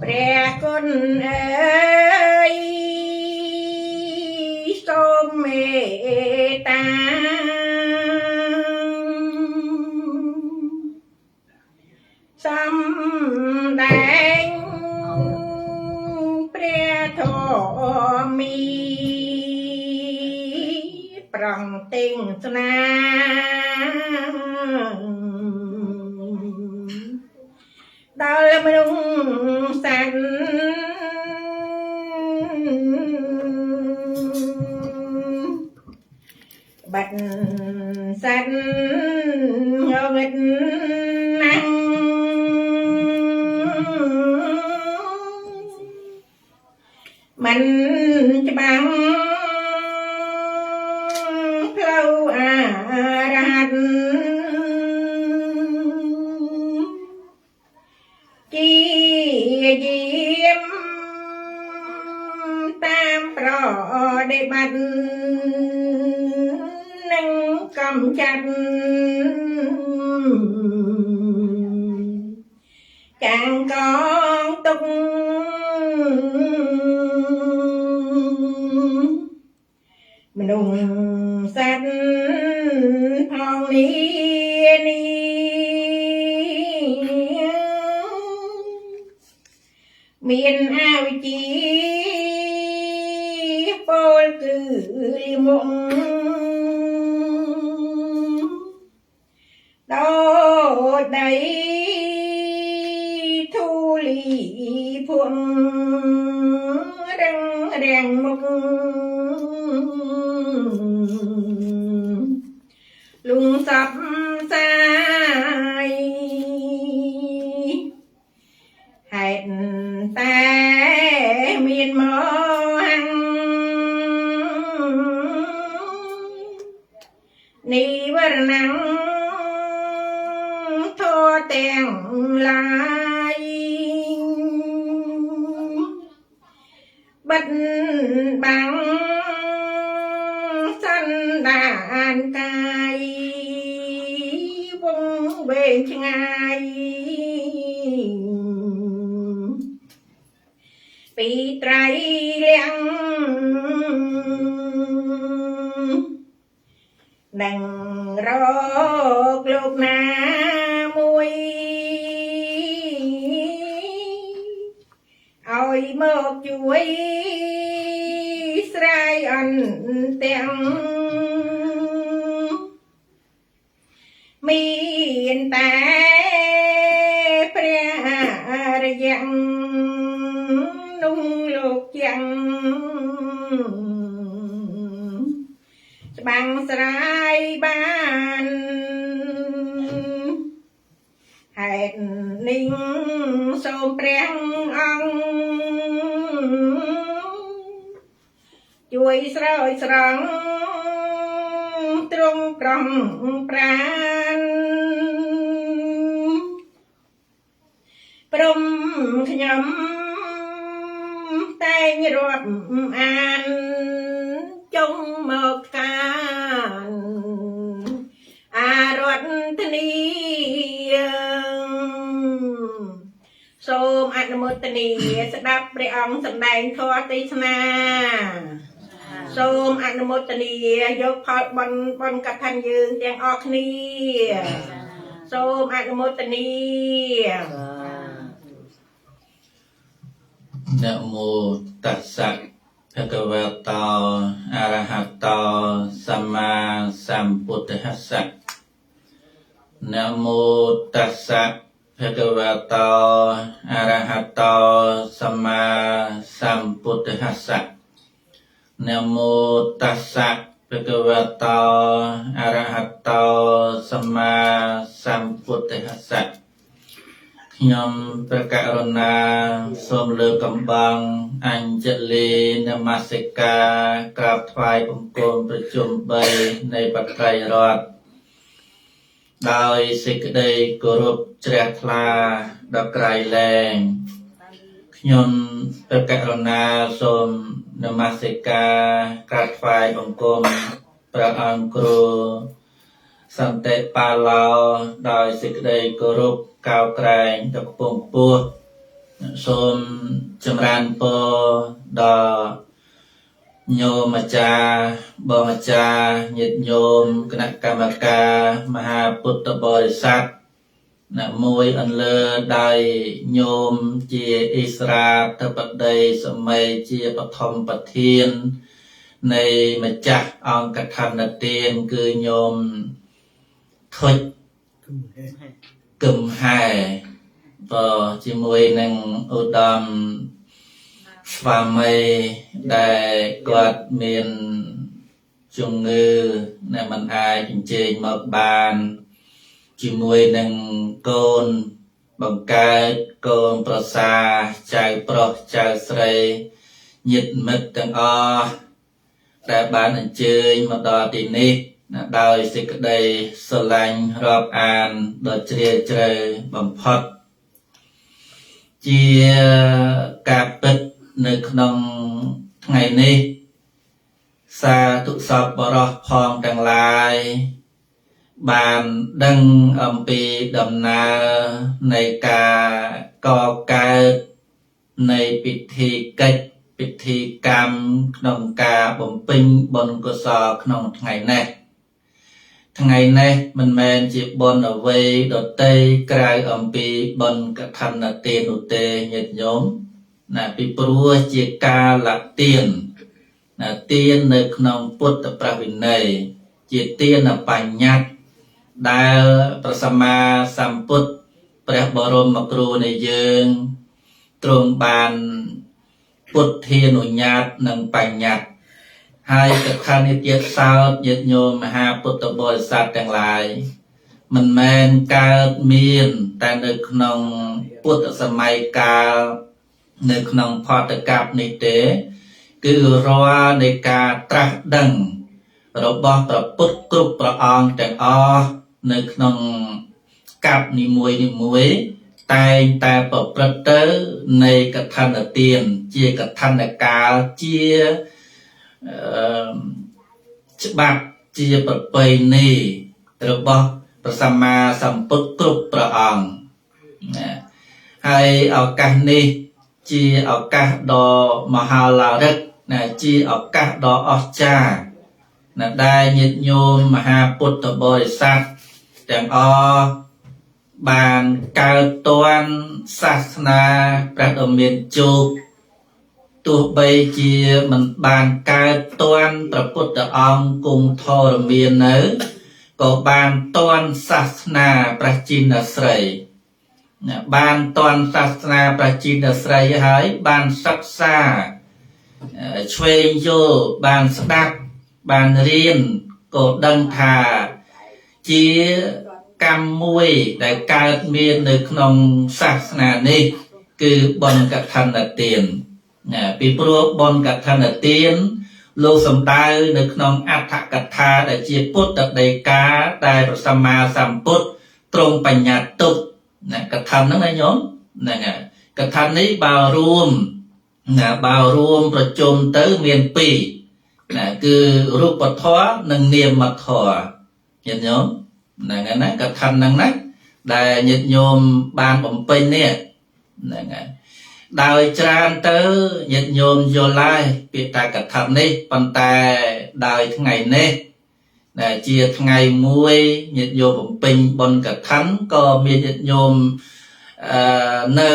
ព្រះគុណអើយសូមមេត្តាសំដែងព្រះធម៌មីប្រងទេងស្នាដល់មនុស្សសត្វបាត់សត្វងងឹតណាស់មិនច្បាំងផ្លូវអារហ័តជាយាមតាមប្រតិបត្តិនឹងកំចាត់ចាំងកងទុកមនុស្សសត្វផងនេះនេះមានអវិជ្ជាពលគឺលិមុខដូចដីធូលីភួងរឹងរាំងមុខលុងសពសាយហេតុតែមានមហង្និវរណងធម៌ទាំងឡាយបិទបាំងសន្តានកាយវងវែងឆ្ងាយពីត្រៃលៀងនឹងរកលោកណាមួយឲ្យមកជួយស្រាយអន្ទាំងមានតែព្រះអរិយនោះលោកជាងច្បាំងស្រាយបានហេតុនេះសូមព្រះអង្គជួយស្រោចស្រង់ទ្រង់ប្រងប្រានព្រំខ្ញុំតែងរាប់អានចុងមកកានអារតធានីសូមអនុមោទនាស្ដាប់ព្រះអង្គសម្ដែងធម៌ទេសនាសូមអនុមោទនាយកផលបុណ្យបុណ្យកឋិនយើងទាំងអស់គ្នាសូមអនុមោទនា នមោតស្សៈភគវតោអរហតោសម្មាសម្ពុទ្ធស្សៈនមោតស្សៈភគវតោអរហតោសម្មាសម្ពុទ្ធស្សៈនមោតស្សៈភគវតោអរហតោសម្មាសម្ពុទ្ធស្សៈខ្ញុំព្រះករុណាសូមលើកកំបាំងអញ្ជលីនមស្ការក្រាបថ្វាយបង្គំប្រជុំ3នៃបត្រៃរតន៍ដោយសេចក្តីគោរពជ្រះថ្លាដល់ក្រៃលែងខ្ញុំព្រះករុណាសូមនមស្ការក្រាបថ្វាយបង្គំព្រះអង្គគ្រូ សន្តិបាឡោដោយសេចក្តីគោរពកោតក្រែងដល់ពងពោះសូមចម្រើនពរដល់ញោមអាចារ្យបងអាចារ្យញាតិញោមគណៈកម្មការមហាពុទ្ធបរិស័ទណាមួយអន្លើដោយញោមជាអិសរាធិបតីសម័យជាបឋមប្រធាននៃម្ចាស់អង្គកឋិនទានគឺញោមធុចគឹមហែបើជាមួយនឹងឧត្តមស្វាមីដែលគាត់មានជំងឺដែលមិនអាចអញ្ជើញមកបានជាមួយនឹងកូនបង្កើតកូនប្រសាចៅប្រុសចៅស្រីញាតិមិត្តទាំងអស់ដែលបានអញ្ជើញមកដល់ទីនេះដោយសេចក្តីស្រឡាញ់រាប់អានដ៏ជ្រាលជ្រៅបំផុតជាការពិតនៅក្នុងថ្ងៃនេះសាធុសពបរោះផងទាំងឡាយបានដឹងអំពីដំណើរនៃការកកើតនៃពិធីកិច្ចពិធីកម្មក្នុងការបំពេញបុណ្យកុសលក្នុងថ្ងៃនេះថ្ងៃនេះមិនមែនជាបុណ្យអ្វីដទៃក្រៅអំពីបុណ្យកឋិនទាននោះទេញាតិញោមណាពីព្រោះជាកាលទានណាទាននៅក្នុងពុទ្ធព្រះវិន័យជាទានបញ្ញត្តិដែលព្រះសម្មាសម្ពុទ្ធព្រះបរមគ្រូនៃយើងទ្រង់បានពុទ្ធានុញ្ញាតនិងបញ្ញត្តិហើយកថានិទានសោតញាតិញោមមហាពុទ្ធបរិស័ទទាំងឡាយមិនមែនកើតមានតែនៅក្នុងពុទ្ធសម័យកាលនៅក្នុងផតកັບនេះទេគឺរាល់នៃការត្រាស់ដឹងរបស់ព្រះពុទ្ធគ្រប់ព្រះអង្គទាំងអស់នៅក្នុងកັບនីមួយនីមួយតែងតែប្រព្រឹត្តទៅនៃកឋិនទានជាកឋិនកាលជាច្បាប់ជាប្រពៃណីរបស់ព្រះសម្មាសម្ពុទ្ធគ្រប់ព្រះអង្គណាហើយឱកាសនេះជាឱកាសដ៏មហាឡារិកណាជាឱកាសដ៏អស្ចារ្យណាដែលញាតិញោមមហាពុទ្ធបរិស័ទទាំងអស់បានកើតទាន់សាសនាព្រះដ៏មានជោគទោះបីជាមិនបានកើតទាន់ព្រះពុទ្ធអង្គគង់ធរមាននៅក៏បានទាន់សាសនាព្រះជិនស្រីបានទាន់សាសនាព្រះជិនស្រីហើយបានសិក្សាឆ្វេងយល់បានស្ដាប់បានរៀនក៏ដឹងថាជាកម្មមួយដែលកើតមាននៅក្នុងសាសនានេះគឺបុណ្យកឋិនទានណាពីព្រោះបុណ្យកឋិនទានលោកសំដៅនៅក្នុងអត្ថកថាដែលជាពុទ្ធដីកាដែលព្រះសម្មាសម្ពុទ្ធទ្រង់បញ្ញត្តិទុកណាកឋិនហ្នឹងណាញោមហ្នឹងហើយកឋិននេះបើរួមណាបើរួមប្រជុំទៅមានពីរណាគឺរូបធម៌និងនាមធម៌ញាតិញោមហ្នឹងហើយណាកឋិនហ្នឹងណាដែលញាតិញោមបានបំពេញនេះហ្នឹងហើយដោយច្រើនទៅញាតិញោមយល់ហើយពាក្យថាកឋិននេះប៉ុន្តែដោយថ្ងៃនេះដែលជាថ្ងៃមួយញាតិញោមបំពេញបុណ្យកឋិនក៏មានញាតិញោមនៅ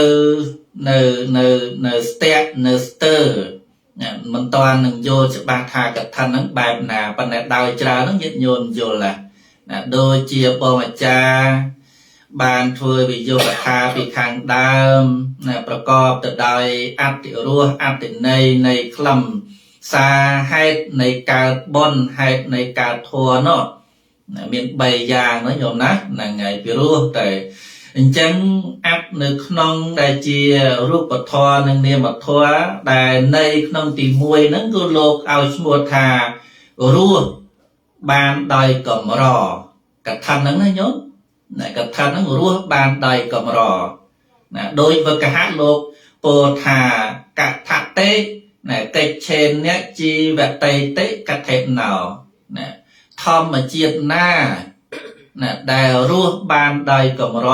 នៅនៅនៅស្ទាក់នៅស្ទើមិនតាន់នឹងយល់ច្បាស់ថាកឋិនហ្នឹងបែបណាប៉ុន្តែដោយច្រើនហ្នឹងញាតិញោមយល់ណាដូចជាបងអាចារ្យបានធ្វើវិយោគថាពីខាងដើមណាប្រកបទៅដោយអតិរសអតិន័យនៃខ្លឹមសារហេតុនៃកើតបុណ្យហេតុនៃកើតធម៌នោះមាន3យ៉ាងនោះញោមណាហ្នឹងហើយពីរោះតែអញ្ចឹងអត្តនៅក្នុងដែលជារូបធម៌និងនាមធម៌ដែលនៅក្នុងទី1ហ្នឹងគឺលោកឲ្យឈ្មោះថារស់បានដោយកម្រកឋិនហ្នឹងណាញោមណាកឋិនហ្នឹងរស់បានដោយកម្រណាដោយវកហៈលោកពោលថាកថតេណាកិច្ឆេនៈជីវតេតិកថេណោណាធម្មជាតិណា ណាដែលរស់បានដោយកម្រ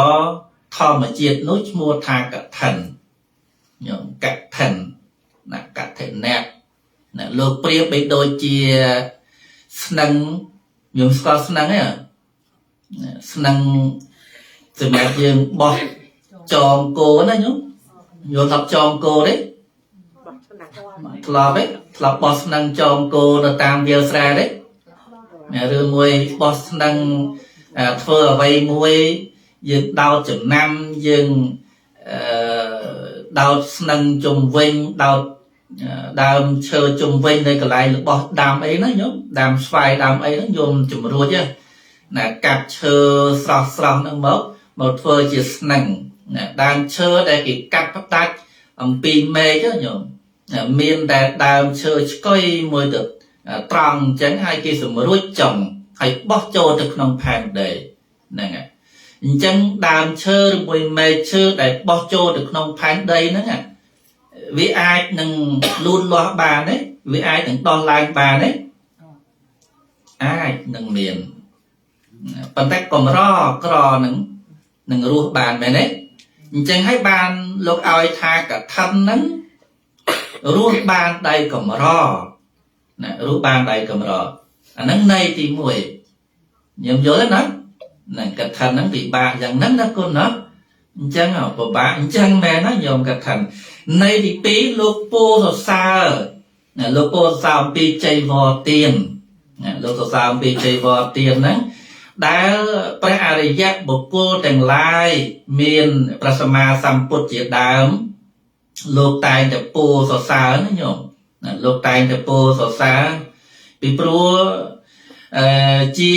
ធម្មជាតិនោះឈ្មោះថាកឋិនញោមកឋិនណាកឋិនៈណាលោកប្រៀបបីដូចជាស្នឹងញោមស្គាល់ស្នឹងទេស្នឹងសម្រាប់យើងបោះចងគោណាញោមយល់ថាចងគោទេធ្លាប់ទេធ្លាប់បោះស្នឹងចងគោនៅតាមវាលស្រែទេឬមួយបោះស្នឹងធ្វើអ្វីមួយយើងដោតចំណាំយើងដោតស្នឹងជុំវិញដោតដើមឈើជុំវិញនៅកន្លែងរបស់ដាំអីណាញោមដាំស្វាយដាំអីហ្នឹងញោមជំរួចណាកាប់ឈើស្រស់ស្រស់ហ្នឹងមកធ្វើជាស្នឹងណាដើមឈើដែលគេកាត់ផ្ដាច់អំពីមែកញោមមានតែដើមឈើឆ្កុយមួយទៅត្រង់អញ្ចឹងហើយគេសម្រួចចុងហើយបោះចូលទៅក្នុងផែនដីហ្នឹងហើយអញ្ចឹងដើមឈើឬមួយមែកឈើដែលបោះចូលទៅក្នុងផែនដីហ្នឹងវាអាចនឹងលូតលាស់បានទេវាអាចនឹងដោះឡើងបានទេអាចនឹងមានប៉ុន្តែកម្រក្រនឹងរស់បានមែនទេអញ្ចឹងហើយបានលោកឲ្យថាកឋិនហ្នឹងរស់បានដោយកម្រណារស់បានដោយកម្រអាហ្នឹងន័យទី1ញោមយល់ទេណាហ្នឹងកឋិនហ្នឹងពិបាកយ៉ាងហ្នឹងណាគុណណាអញ្ចឹងពិបាកអញ្ចឹងមែនណាញោមកឋិនន័យទី2លោកពោសរសើរណាលោកពោសរសើរអំពីជ័យវរទានណាលោកសរសើរអំពីជ័យវរទានហ្នឹងដែលព្រះអរិយបុគ្គលទាំងឡាយមានព្រះសម្មាសម្ពុទ្ធជាដើមលោកតែងតែពោសរសើរណាញោមណាលោកតែងតែពោសរសើរពីព្រោះជា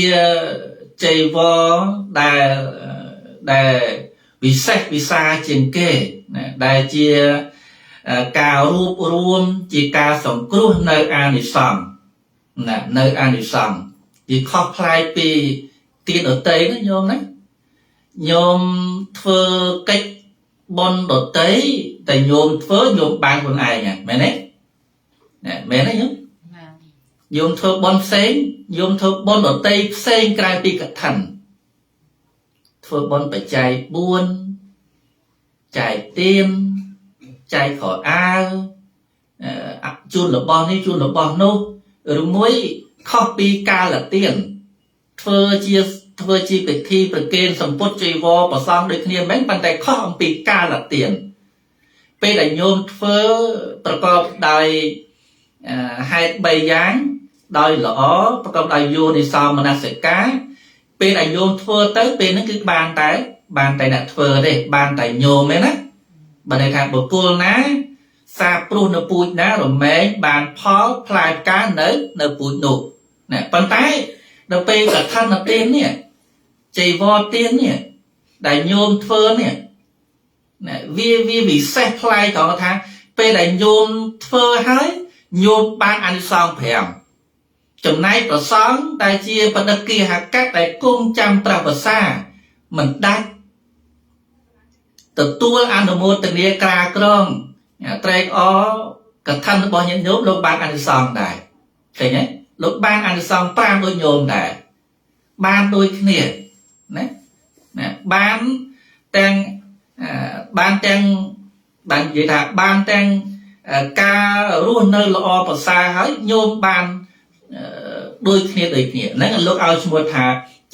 ជ័យវរដែលវិសេសវិសាជាងគេណាដែលជាការរួបរួមជាការសង្គ្រោះនៅអានិសង្សណានៅអានិសង្សវាខុសប្លែកពីទានដតីណាញោមណាញោមធ្វើកិច្ចបុណ្យដតីតែញោមធ្វើញោមបានខ្លួនឯងមែនទេណាមែនទេញោមញោមធ្វើបុណ្យផ្សេងញោមធ្វើបុណ្យដតីផ្សេងក្រៅពីកឋិនធ្វើបុណ្យបច្ច័យ4ចែកទានចែកខោអាវជូនរបស់នេះជូនរបស់នោះឬមួយខុសពីកាលទានធ្វើជាពិធីប្រគេនសម្ពុទ្ធចីវរប្រសងដូចគ្នាមែនប៉ុន្តែខុសអំពីកាលទានពេលដែលញោមធ្វើប្រកបដោយហេតុ3យ៉ាងដោយល្អប្រកបដោយយោនិសោមនសិការពេលដែលញោមធ្វើទៅពេលហ្នឹងគឺបានតែអ្នកធ្វើទេបានតែញោមទេណាបើន័យថាបុគ្គលណាសាបព្រោះនៅពូជណារមែងបានផលផ្លែផ្កានៅពូជនោះណាប៉ុន្តែដល់ពេលកឋិនទាននេះជ័យវរទាននេះដែលញោមធ្វើនេះណាវាវិសេសប្លែកត្រង់ថាពេលដែលញោមធ្វើហើយញោមបានអានិសង្ស5ចំណែកប្រសង្ឃដែលជាបណ្ឌិតគិហកៈដែលគង់ចាំព្រះវស្សាមិនដាច់ទទួលអនុមោទនាក្រាក្រងត្រេកអរកឋិនរបស់ញាតិញោមលោកបានអានិសង្សដែរឃើញទេលោកបានអានិសង្ស5ដូចញោមដែរបានដូចគ្នាណាណាបានទាំងបានទាំងបាននិយាយថាបានទាំងការរស់នៅល្អប្រសើរហើយញោមបានដូចគ្នាហ្នឹងលោកឲ្យឈ្មោះថា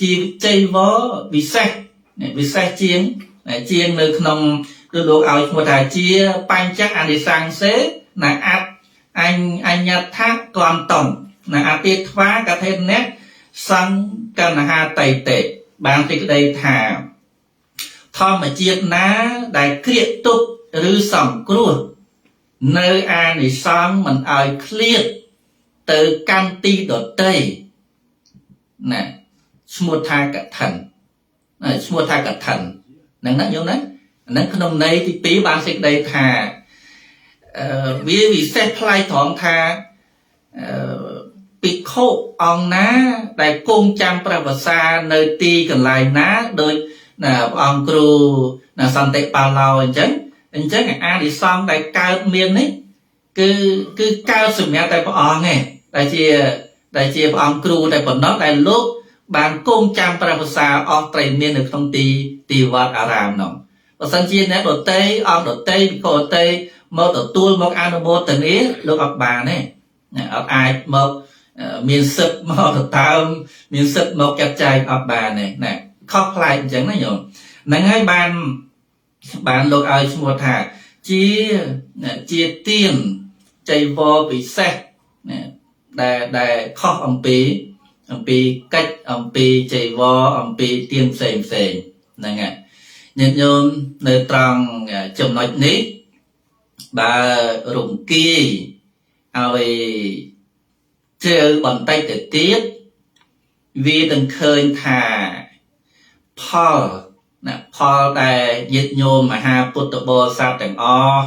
ជាជ័យវរវិសេសវិសេសជាងនៅក្នុងគឺលោកឲ្យឈ្មោះថាជាបញ្ចអានិសង្សេណាអត្តអញ្ញដ្ឋកន្តងណាអតិថ្វាកថេនៈសង្កណហាតៃតេបានសេចក្តីថាធម្មជាតិណាដែលក្រៀកទុកឬសង្គ្រោះនៅអានិសង្សមិនឲ្យឃ្លាតទៅកាន់ទីដតីណាឈ្មោះថាកឋិនឈ្មោះថាកឋិនហ្នឹងណាញោមណាហ្នឹងក្នុងន័យទី2បានសេចក្តីថាវាវិសេសប្លែកត្រង់ថាភិក្ខុអង្គណាដែលគង់ចាំព្រះវស្សានៅទីកន្លែងណាដោយណាព្រះអង្គគ្រូណាសន្តិបាឡោអញ្ចឹងអានិសង្សដែលកើតមាននេះគឺកើតសម្រាប់តែព្រះអង្គឯងដែលជាព្រះអង្គគ្រូតែប៉ុណ្ណោះដែលលោក បានគង់ចាំព្រះភាសាអស់ត្រីមាននៅក្នុងទីវត្តអារាមនោះបើសិនជាអ្នកដតីអង្គដតីភិក្ខុដតីមកទទួលមកអនុមោទនាលោកអត់បានទេអត់អាចមកមានសិទ្ធមកទៅដើមមានសិទ្ធមកចាត់ចែងអត់បានទេណាខុសប្លែកអញ្ចឹងណាញោមហ្នឹងហើយបានលោកឲ្យឈ្មោះថាជាទានចីវរពិសេសណាដែលខុសអំពីកិច្ចអំពីចីវរអំពីទានផ្សេងផ្សេងហ្នឹងហើយញាតិញោមនៅត្រង់ចំណុចនេះបើរំគាយឲ្យជ្រៅបន្តិចទៅទៀតវានឹងឃើញថាផលណាផលដែលញាតិញោមមហាពុទ្ធបរិស័ទទាំងអស់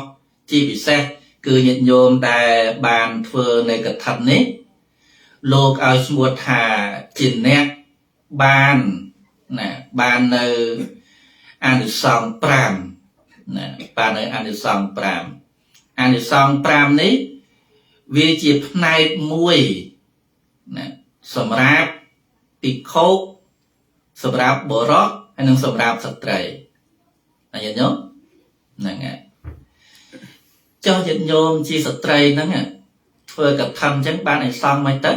ជាពិសេសគឺញាតិញោមដែលបានធ្វើនៅកឋិននេះលោកឲ្យឈ្មោះថាជាអ្នកបានណាបាននៅអានិសង្ស5ណាបាននៅអានិសង្ស5អានិសង្ស5នេះវាជាផ្នែកមួយណាសម្រាប់ភិក្ខុសម្រាប់បុរសហើយនិងសម្រាប់ស្ត្រីណាញាតិញោមហ្នឹងហើយចុះញាតិញោមជាស្ត្រីហ្នឹងធ្វើកឋិនអញ្ចឹងបានឲ្យសង្ឃមិនទៅ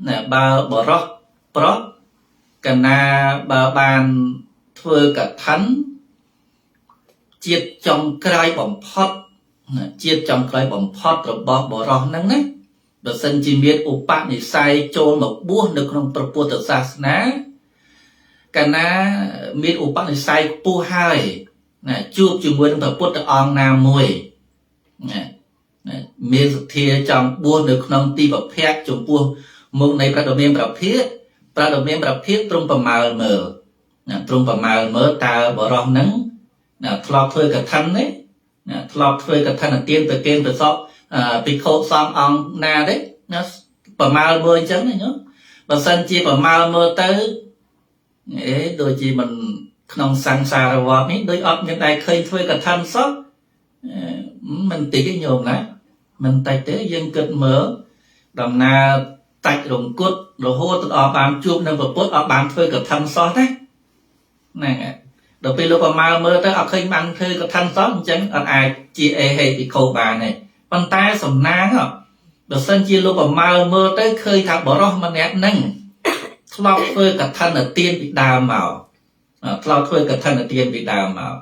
ណាបើបុរសប្រុសកណាបើបានធ្វើកឋិនជាតិចុងក្រោយបំផុតណាជាតិចុងក្រោយបំផុតរបស់បុរសហ្នឹងណាបើសិនជាមានឧបនិស្ស័យចូលមកបួសនៅក្នុងព្រះពុទ្ធសាសនាកាលណាមានឧបនិស្ស័យខ្ពស់ហើយណាជួបជាមួយនឹងព្រះពុទ្ធអង្គណាមួយណាមានសទ្ធាចង់បួសនៅក្នុងទីពភៈចំពោះមុខនៃព្រះដ៏មានព្រះភិក្ខព្រះដ៏មានព្រះភិក្ខទ្រង់ប្រមាលមើលណាទ្រង់ប្រមាលមើលតើបុរសហ្នឹងណាធ្លាប់ធ្វើកឋិនទេណាធ្លាប់ធ្វើកឋិនទានប្រគេនប្រសពភិក្ខុសង្ឃអង្គណាទេណាប្រមាលមើលអញ្ចឹងណាញោមបើសិនជាប្រមាលមើលទៅអេដូចជាមិនក្នុងសង្សារវដ្តនេះដូចអត់មានដែលឃើញធ្វើកឋិនសោះមិនតិចទេញោមណាមិនតិចទេយើងគិតមើលដំណើរតាច់រង្គត់រហូតដល់បានជួបនឹងព្រះពុទ្ធអត់បានធ្វើកឋិនសោះទេហ្នឹងហើយដល់ពេលលោកប្រមាលមើលទៅអត់ឃើញបានធ្វើកឋិនសោះអញ្ចឹងអត់អាចជាអេហេភិក្ខុបានទេប៉ុន្តែសំណាងបើសិនជាលោកប្រមាលមើលទៅឃើញថាបុរសម្នាក់ហ្នឹងធ្លាប់ធ្វើកឋិនទានពីដើមមកធ្លាប់ធ្វើកឋិនទានពីដើមមក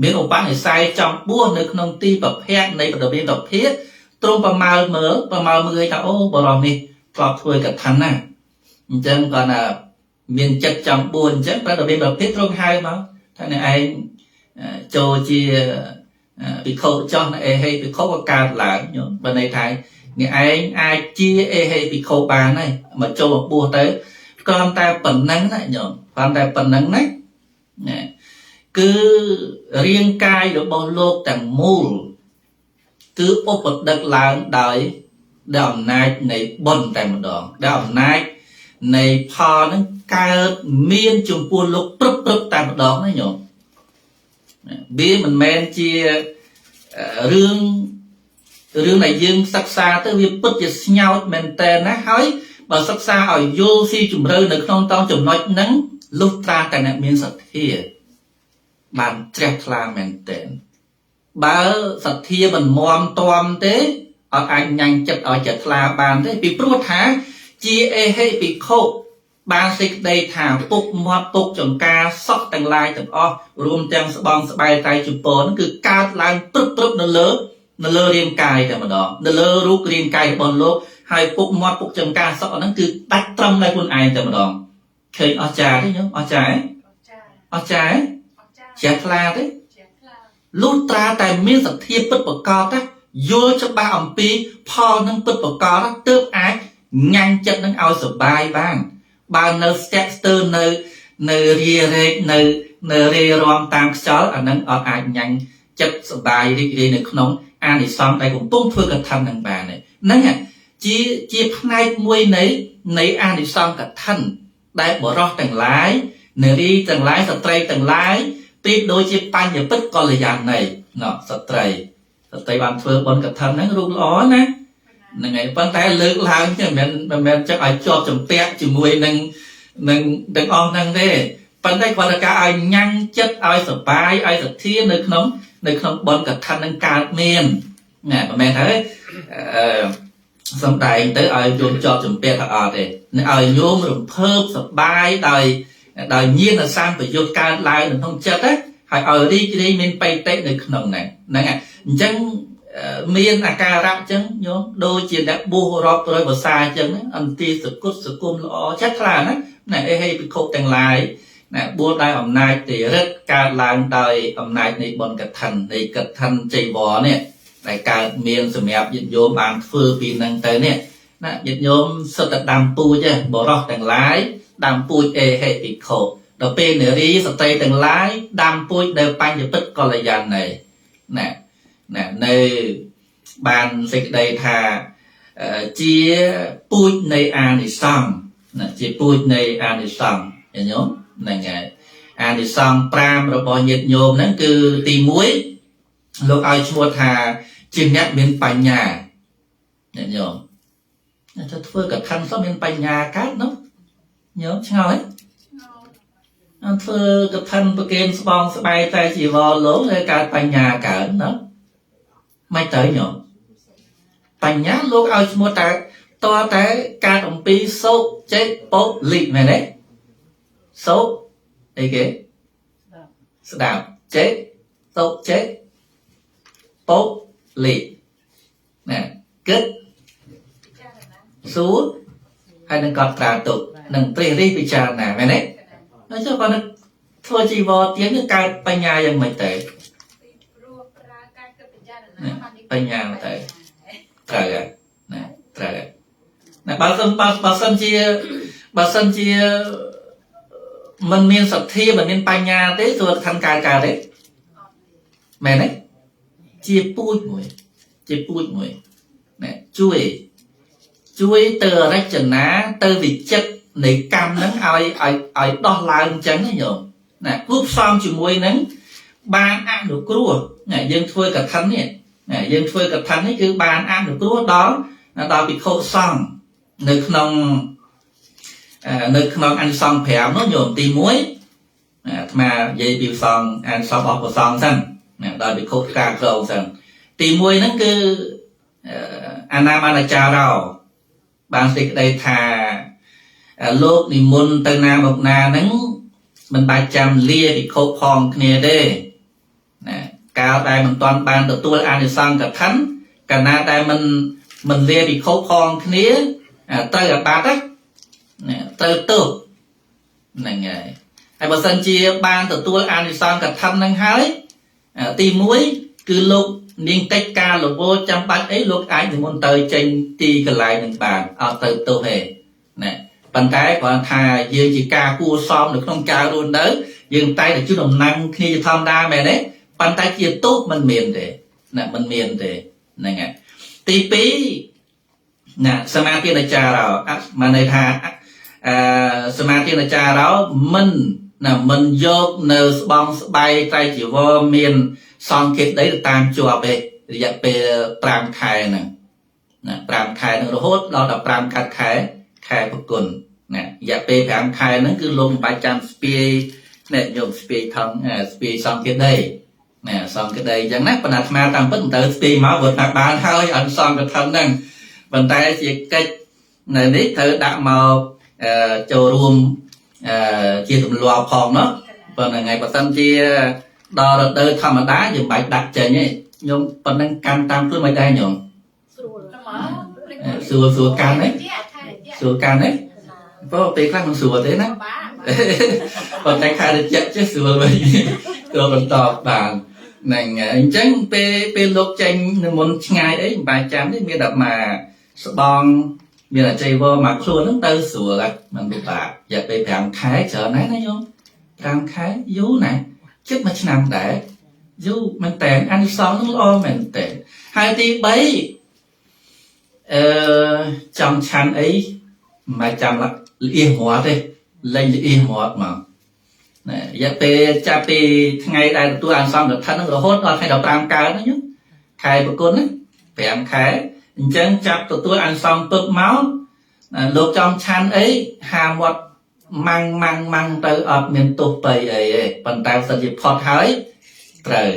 មានឧបនិស្ស័យចង់បួសនៅក្នុងទីប្រភៈនៃបដិមានប្រភេទទ្រង់ប្រមាលមើលថាអូបុរសនេះធ្លាប់ធ្វើកឋិនណាអញ្ចឹងគាត់ថាមានចិត្តចង់បួសអញ្ចឹងព្រះដ៏មានប្រភេទទ្រង់ហៅមកថាអ្នកឯងចូលជាភិក្ខុចោះអេហេភិក្ខុក៏កើតឡើងញោមបើន័យថាអ្នកឯងអាចជាអេហេភិក្ខុបានហើយមកចូលមកបួសទៅគ្រាន់តែប៉ុណ្ណឹងណាញោមគ្រាន់តែប៉ុណ្ណឹងណាគឺរាងកាយរបស់លោកទាំងមូលគឺឧបដឹកឡើងដោយអំណាចនៃបុណ្យតែម្ដងដោយអំណាចនៃផលហ្នឹងកើតមានចំពោះលោកព្រឹបតែម្ដងណាញោមវាមិនមែនជារឿងដែលយើងសិក្សាទៅវាពិតជាស្ញោចមែនតើណាហើយបើសិក្សាឲ្យយល់ស៊ីជម្រៅនៅក្នុងតចំណុចហ្នឹងលុះត្រាតែអ្នកមានសទ្ធាបានជ្រះថ្លាមែនតើបើសទ្ធាមិនមាំទាំទេអត់អាចញ៉ាំងចិត្តឲ្យជ្រះថ្លាបានទេពីព្រោះថាជាអេហេភិក្ខុបានសេចក្តីថាពុកមាត់ពុកចង្ការសក់ទាំងឡាយទាំងអស់រួមទាំងស្បងស្បែកតែជប៉ុនគឺកើតឡើងព្រឹបនៅលើរាងកាយតែម្ដងនៅលើរូបរាងកាយរបស់លោកហើយពុកមាត់ពុកចង្ការសក់ហ្នឹងគឺដាច់ត្រឹមនៅខ្លួនឯងតែម្ដងឃើញអស្ចារ្យទេញោមអស្ចារ្យអស្ចារ្យជ្រះថ្លាទេលុះត្រាតែមានសទ្ធាពិតប្រាកដណាយល់ច្បាស់អំពីផលនឹងពិតប្រាកដទើបអាចញ៉ាំងចិត្តនឹងឲ្យសុបាយបានបើនៅស្ទាក់ស្ទើរនៅរារែកនៅរេរំតាមខ្យល់អានឹងអត់អាចញ៉ាំងចិត្តសុបាយរីករាយនៅក្នុងអានិសង្សដែលកំពុងធ្វើកឋិននឹងបានហ្នឹងជាផ្នែកមួយនៃអានិសង្សកឋិនដែលបុរសទាំងឡាយនារីទាំងឡាយស្ត្រីទាំងឡាយប្រៀបដូចជាបញ្ញពិតកល្យាណីណោះស្ត្រីបានធ្វើបុណ្យកឋិនហ្នឹងរូបល្អណាហ្នឹងហើយប៉ុន្តែលើកឡើងទេមិនមែនចឹងឲ្យជាប់ចម្ពាក់ជាមួយនឹង នឹងទាំងអស់ហ្នឹងទេប៉ុន្តែគ្រាន់តែការឲ្យញ៉ាំងចិត្តឲ្យសបាយឲ្យសទ្ធានៅក្នុងបុណ្យកឋិននឹងកើតមានណាមិនមែនថាអឺសំដែងទៅឲ្យញោមជាប់ជំពាក់ថាអត់ទេឲ្យញោមរំភើបសបាយដោយញាណសម្បយុទ្ធកើតឡើងនៅក្នុងចិត្តណាហើយឲ្យរីករាយមានបៃតិនៅក្នុងហ្នឹងហ្នឹងអញ្ចឹងមានអាការៈអញ្ចឹងញោមដូចជាអ្នកបួសរាប់រយភាសាអញ្ចឹងអន្ទីសគុតសគុំល្អចិត្តខ្លាំងណាណាអេហេភិក្ខុទាំងឡាយណាបួសដោយអំណាចទេរិទ្ធកើតឡើងដោយអំណាចនៃបុណ្យកឋិននៃកឋិនចីវរនេះដែលកើតមានសម្រាប់ញាតិញោមបានធ្វើពីនឹងទៅនេះណាញាតិញោមសុទ្ធតែដាំពូជឯងបរោះទាំងឡាយដាំពូជអេហេភិក្ខុដល់ពេលនារីស្ត្រីទាំងឡាយដាំពូជនៅបញ្ញពិតកល្យាណីណាណានៅបានសេចក្តីថាជាពូជនៃអានិសង្សណាជាពូជនៃអានិសង្សញាតិញោមហ្នឹងហើយអានិសង្ស5របស់ញាតិញោមហ្នឹងគឺទី1លោកឲ្យឈ្មោះថាជាអ្នកមានបញ្ញាញាតិញោមទៅធ្វើកឋិនសោះមានបញ្ញាកើតនោះញោមឆ្ងល់ទេធ្វើកឋិនប្រគេនស្បងស្បែកតែជីវរលោកហើយកើតបញ្ញាកើតណាមិនទៅញោមបញ្ញាលោកឲ្យឈ្មោះតែតតែកើតអំពីសុចេពុលិមែនទេសុអីគេស្ដាប់ចេសុចេពុលិណាគិតសួរហើយនឹងកត់ត្រាទុកនឹងត្រិះរិះពិចារណាមែនទេហើយចុះគាត់ធ្វើជីវរទៀងកើតបញ្ញាយ៉ាងម៉េចទៅបញ្ញាទៅត្រូវហើយណាត្រូវហើយណាបើសិនជាមិនមានសទ្ធាមិនមានបញ្ញាទេធ្វើឋានកើតកើតទេមែនទេជាពូជមួយណាជួយទៅរចនាទៅវិចិត្រនៃកម្មហ្នឹងឲ្យដោះឡើងអញ្ចឹងណាញោមណាគួបផ្សំជាមួយនឹងបានអនុគ្រោះណាយើងធ្វើកឋិននេះណាយើងធ្វើកឋិននេះគឺបានអនុគ្រោះដល់ភិក្ខុសង្ឃនៅក្នុងអានិសង្ស5នោះញោមទី1អាត្មានិយាយពីសង្ឃអានិសង្សរបស់ព្រះសង្ឃសិនណាដល់ភិក្ខុការក្រងសិនទី1ហ្នឹងគឺអាណាមានចារោបានសេចក្តីថាលោកនិមន្តទៅណាមកណាហ្នឹងមិនបាច់ចាំលាភិក្ខុផងគ្នាទេណាកាលដែលមិនទាន់បានទទួលអានិសង្សកឋិនកាលណាដែលមិនលាភិក្ខុផងគ្នាត្រូវអាបត្តិណាត្រូវទោសហ្នឹងហើយហើយបើសិនជាបានទទួលអានិសង្សកឋិនហ្នឹងហើយទី1គឺលោកនាងកិច្ចការលវចាំបាច់អីលោកអាចនិមន្តទៅចេញទីកន្លែងនឹងបានអត់ទៅទោសទេណាប៉ុន្តែគ្រាន់ថាយើងជាការគួរសមនៅក្នុងការរស់នៅយើងតែតែជូនដំណឹងគ្នាជាធម្មតាមែនទេប៉ុន្តែជាទោសមិនមានទេណាមិនមានទេហ្នឹងហើយទី2ណាសមាធិនចារោមានន័យថាសមាធិនចារោមិនណាមិនយកនៅស្បងស្បែកត្រៃជីវរមានសង្ឃេតដីទៅតាមជាប់ទេរយៈពេល5ខែហ្នឹងណា5ខែហ្នឹងរហូតដល់15កាត់ខែប្រគុណណារយៈពេល5ខែហ្នឹងគឺលោកមិនបាច់ចាំស្ពាយនេះញោមស្ពាយថងស្ពាយសង្ឃេតដីណាសង្ឃេតដីអញ្ចឹងណាប៉ុន្តែអាត្មាតាមពិតមិនត្រូវស្ពាយមកព្រោះថាបានហើយអត់សង្ឃកឋិនហ្នឹងប៉ុន្តែជាកិច្ចនៅនេះត្រូវដាក់មកចូលរួមជាទម្លាប់ផងណោះប៉ុន្តែថ្ងៃបើសិនជាដល់រដូវធម្មតាយើងបាច់ដាក់ចេញទេញោមប៉ុណ្ណឹងកាន់តាមខ្លួនមិនដែរញោមស្រួលកាន់ទេស្រួលកាន់ទេព្រោះពេលខ្លះមិនស្រួលទេណាប៉ុន្តែខែត្រជាក់ចេះស្រួលវិញក៏បន្តបានហ្នឹងអញ្ចឹងពេលលោកចេញនិមន្តឆ្ងាយអីមិនបាច់ចាំទេមានតែមកស្បងមានអចីវរមកខ្លួនហ្នឹងទៅស្រួលហើយមិនពិបាករយៈពេល5ខែច្រើនណាស់ណាញោម5ខែយូរណាស់ជិត1ឆ្នាំដែរយូរមែនតើអានិសង្សហ្នឹងល្អមែនតើហើយទី3ចង់ឆាន់អីមិនបាច់ចាំលៀសមាត់ទេលែងលៀសមាត់មកណារយៈពេលចាប់ពីថ្ងៃដែលទទួលអានិសង្សកឋិនហ្នឹងរហូតដល់ថ្ងៃ15កើតហ្នឹងខែប្រគុណណា5ខែអញ្ចឹងចាប់ទទួលអានិសង្សពឹបមកលោកចង់ឆាន់អីហាមាត់ ម៉ាំងម៉ាំងម៉ាំងទៅអត់មានទោសបៃអីទេប៉ុន្តែសិនជាផុតហើយត្រូវ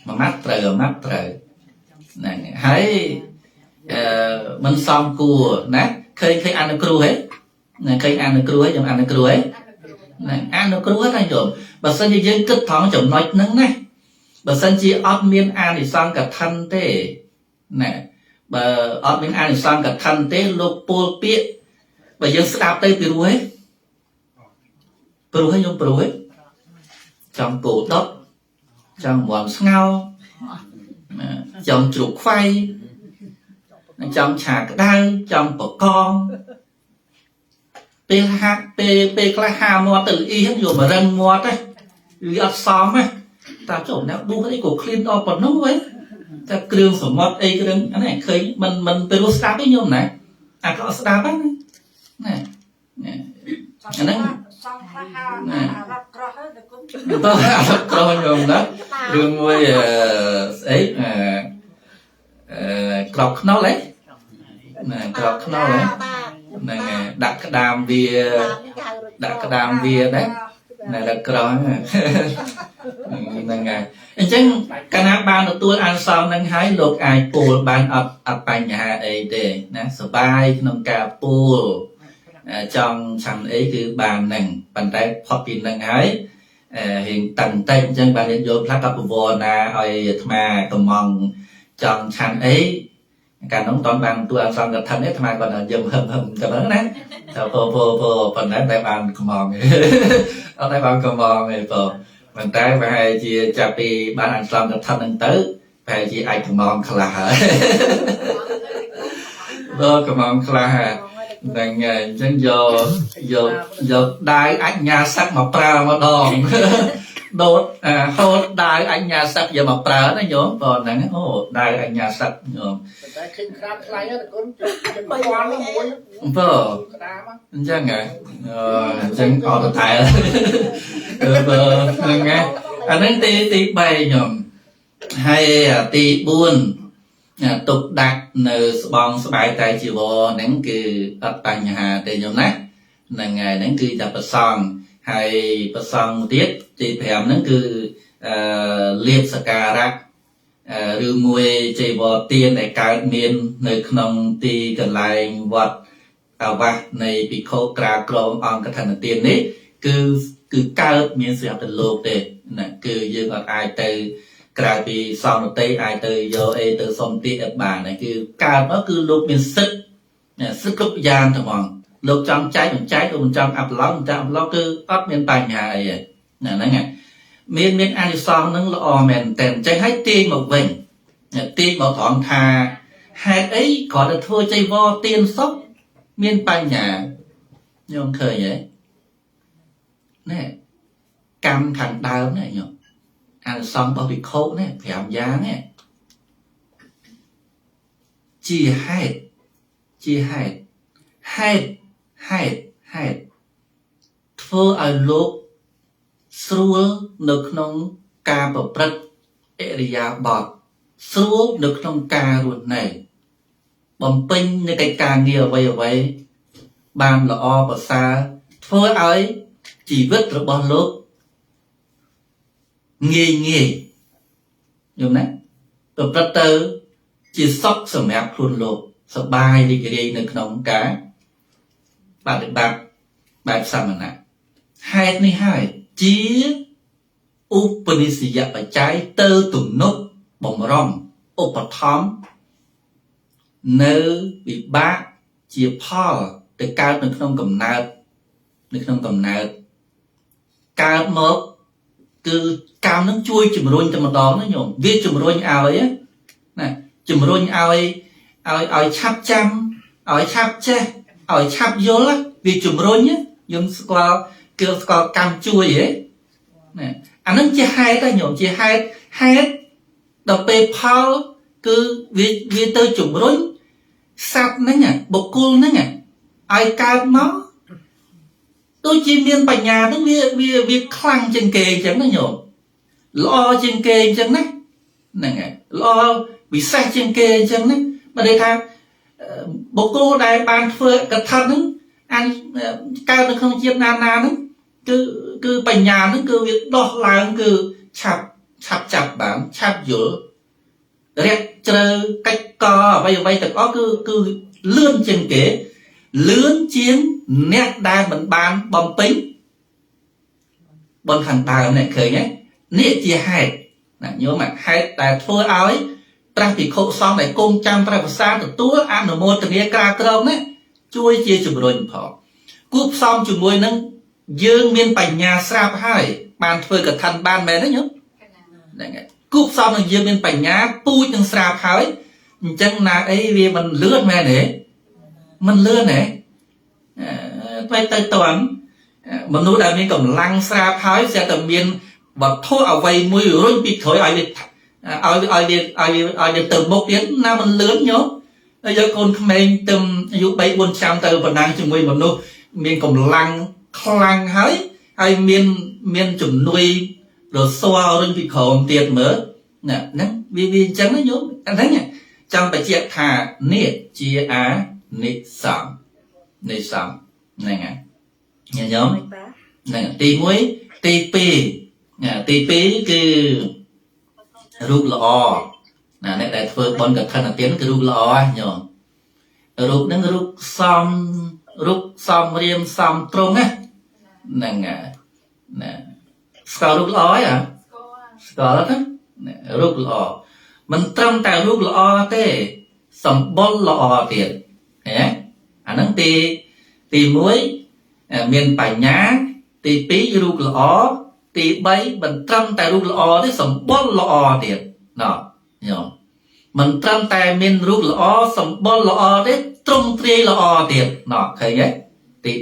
មួយម៉ាត់ត្រូវមួយម៉ាត់ត្រូវហ្នឹងហើយមិនសមគួរណាឃើញឃើញអនុគ្រោះហ៎ណាឃើញអនុគ្រោះហ៎ខ្ញុំអនុគ្រោះហ៎ណាអនុគ្រោះណាញោមបើសិនជាយើងគិតត្រង់ចំណុចហ្នឹងណាបើសិនជាអត់មានអានិសង្សកឋិនទេណាបើអត់មានអានិសង្សកឋិនទេលោកពោលពាក្យបើយើងស្ដាប់ទៅពីរោះហ៎ព្រោះហ៎ញោមព្រោះហ៎ចង់គោដុតចង់មាន់ស្ងោចង់ជ្រូកខ្វៃចង់ឆាក្តៅចង់បកងពេលហាក់ពេលពេលខ្លះហាមាត់ទៅអ៊ីហ្នឹងយកមករឹងមាត់ហ្នឹងវាអត់សមណាតាចុះអ្នកប៊ូអីក៏ឃ្លានដល់ប៉ុណ្ណឹងវិញតែគ្រឿងសមុទ្រអីគ្រឿងអានេះឃើញមិនមិនពេលរស់ស្ដាប់ទេញោមណាអាក៏ស្ដាប់ហ្នឹងណាអាហ្នឹង សង្ឃខ្លះហៅអារ៉ាប់ក្រោះទៅគុំ ទៅអារ៉ាប់ក្រោះញោមណារឿងមួយស្អីក្របខ្នុលហ៎ណាក្របខ្នុលហ៎ហ្នឹងដាក់ក្តាមវាដាក់ក្តាមវាដែរណារក្រោះហ្នឹងហើយអញ្ចឹងកាលណាបានទទួលអានិសង្សហ្នឹងហើយលោកអាចពោលបានអត់អត់បញ្ហាអីទេណាសបាយក្នុងការពោលចង់ឆាន់អីគឺបានហ្នឹងប៉ុន្តែផុតពីហ្នឹងហើយរៀងតឹងតិចអញ្ចឹងបានយល់ខ្លះក៏ពវរណាឲ្យអាត្មាកំងចង់ឆាន់អីកាលនោះមិនបានទទួលអានិសង្សកឋិនទេអាត្មាគាត់ថាយឹមហឹមហឹមតែហ្នឹងណាតែពោពោពោប៉ុណ្ណឹងតែបានកំងអត់តែបានកំងទេពោប៉ុន្តែប្រហែលជាចាប់ពីបានអានិសង្សកឋិនហ្នឹងទៅប្រហែលជាអាចកំងខ្លះហើយបើកំងខ្លះហ្នឹងហើយអញ្ចឹងយកយកយកដាវអញ្ញាសឹកមកប្រើម្ដងដូតហូតដាវអញ្ញាសឹកយកមកប្រើណាញោមបើហ្នឹងអូដាវអញ្ញាសឹកញោម តែឃើញក្រាបថ្លៃហ្នឹងគុណជិត1000មួយ បើ ក្តាម អញ្ចឹងហ៎អញ្ចឹងអត់តែបើហ្នឹងហើយអាហ្នឹងទី3ញោមហើយទី4ទុកដាក់នៅស្បង់ស្បែកតែជីវរហ្នឹងគឺអត់បញ្ហាទេញោមណាហ្នឹងហើយហ្នឹងគឺតែប្រសង់ហើយប្រសង់ទៀតទី5ហ្នឹងគឺលៀបសការៈឬមួយចីវរទានដែលកើតមាននៅក្នុងទីកន្លែងវត្តអាវាសនៃភិក្ខុក្រាលក្រងអង្គកឋិនទាននេះគឺគឺកើតមានស្រាប់តែលោកទេណាគឺយើងអត់អាចទៅក្រៅពីសង្ឃរតីអាចទៅយកអីទៅសុំទានអត់បានទេគឺកើតមកគឺលោកមានសិទ្ធិសិទ្ធិគ្រប់យ៉ាងហ្មងលោកចង់ចែកមិនចែកឬមិនចង់អាប់ឡោមិនចង់អាប់ឡោគឺអត់មានបញ្ហាអីទេណាហ្នឹងហើយមានអានិសង្សហ្នឹងល្អមែនតើចេះឲ្យទាញមកវិញទាញមកត្រង់ថាហេតុអីគ្រាន់តែធ្វើចីវរទានសុខមានបញ្ហាញោមឃើញទេណែកម្មខាងដើមណែញោមអានិសង្សរបស់ភិក្ខុនេះ5យ៉ាងនេះជាហេតុជាហេតុហេតុហេតុហេតុធ្វើឲ្យលោកស្រួលនៅក្នុងការប្រព្រឹត្តឥរិយាបថស្រួលនៅក្នុងការរស់នៅបំពេញនៅកិច្ចការងារអ្វីអ្វីបានល្អប្រសើរធ្វើឲ្យជីវិតរបស់លោកងាយងាយយល់ណាប្រព្រឹត្តទៅជាសុខសម្រាប់ខ្លួនលោកសប្បាយរីករាយនៅក្នុងការបដិបត្តិបែបសមណៈហេតុនេះហើយជាឧបនិស្សយបច្ច័យទៅទំនុកបំរុងឧបត្ថម្ភនៅវិបាកជាផលទៅកើតនៅក្នុងកំណើតនៅក្នុងកំណើតកើតមកគឺកម្មនឹងជួយជំរុញតែម្ដងណាញោមវាជំរុញឲ្យណាជំរុញឲ្យឲ្យឲ្យឆាប់ចាំឲ្យឆាប់ចេះឲ្យឆាប់យល់វាជំរុញយើងស្គាល់គឺស្គាល់កម្មជួយហ៎ណាអានឹងជាហេតុតែញោមជាហេតុហេតុដល់ពេលផលគឺវាទៅជំរុញសត្វហ្នឹងបុគ្គលហ្នឹងឲ្យកើតមកដូចជាមានបញ្ញាហ្នឹងវាវាវាខ្លាំងជាងគេអញ្ចឹងណាញោមល្អជាងគេអញ្ចឹងណាហ្នឹងហើយល្អពិសេសជាងគេអញ្ចឹងណាបើន័យថាបុគ្គលដែលបានធ្វើកថាហ្នឹង អានកើតនៅក្នុងជាតិណាណាហ្នឹងគឺគឺបញ្ញាហ្នឹងគឺវាដោះឡើងគឺឆាប់ឆាប់ចាប់បានឆាប់យល់រាក់ជ្រៅកិច្ចកអ្វីអ្វីទាំងអស់គឺគឺលឿនជាងគេលឿនជាងអ្នកដែលមិនបានបំពេញបុណ្យខាងដើមនេះឃើញទេនេះជាហេតុណាញោមហេតុដែលធ្វើឲ្យព្រះភិក្ខុសង្ឃដែលគង់ចាំព្រះប្រសាទទួលអនុមោទនាក្រាលក្រងនេះជួយជាជំរុញផងគួបផ្សំជាមួយនឹងយើងមានបញ្ញាស្រាប់ហើយបានធ្វើកឋិនបានមែនទេញោមហ្នឹងហើយគួបផ្សំនឹងយើងមានបញ្ញាពូជនឹងស្រាប់ហើយអញ្ចឹងណាអីវាមិនលឿនមែនទេមិនលឿនទេទៅទៅតន់មនុស្សដែលមានកម្លាំងស្រាប់ហើយស្រាប់តែមានវត្ថុអ្វីមួយរុញពីក្រោយឲ្យវាឲ្យឲ្យវាឲ្យឲ្យវាទៅមុខទៀតណាមិនលឿនញោមហើយយកកូនក្មេងទៅអាយុ3 4ឆ្នាំទៅបណ្ដាំងជាមួយមនុស្សមានកម្លាំងខ្លាំងហើយហើយមានមានជំនួយរស័លរុញពីក្រោមទៀតមើលណាហ្នឹងវាវាអញ្ចឹងណាញោមអាហ្នឹងចង់បញ្ជាក់ថានេះជាអានិសង្សនិសង្សហ្នឹងហើយញោមហ្នឹងទី1ទី2ណាទី2គឺរូបល្អណាអ្នកដែលធ្វើបុណ្យកឋិនទានគឺរូបល្អញោមរូបហ្នឹងរូបសំរូបសំរៀមសំត្រង់ណាហ្នឹងណាស្គាល់រូបល្អហ៎ស្គាល់ទេរូបល្អមិនត្រឹមតែរូបល្អទេសម្បុរល្អទៀតឃើញទេអាហ្នឹងទី1មានបញ្ញាទី2រូបល្អទី3មិនត្រឹមតែរូបល្អទេសម្បុរល្អទៀតណោះញោមមិនត្រឹមតែមានរូបល្អសម្បុរល្អទេត្រង់ទ្រាយល្អទៀតណោះឃើញទេទី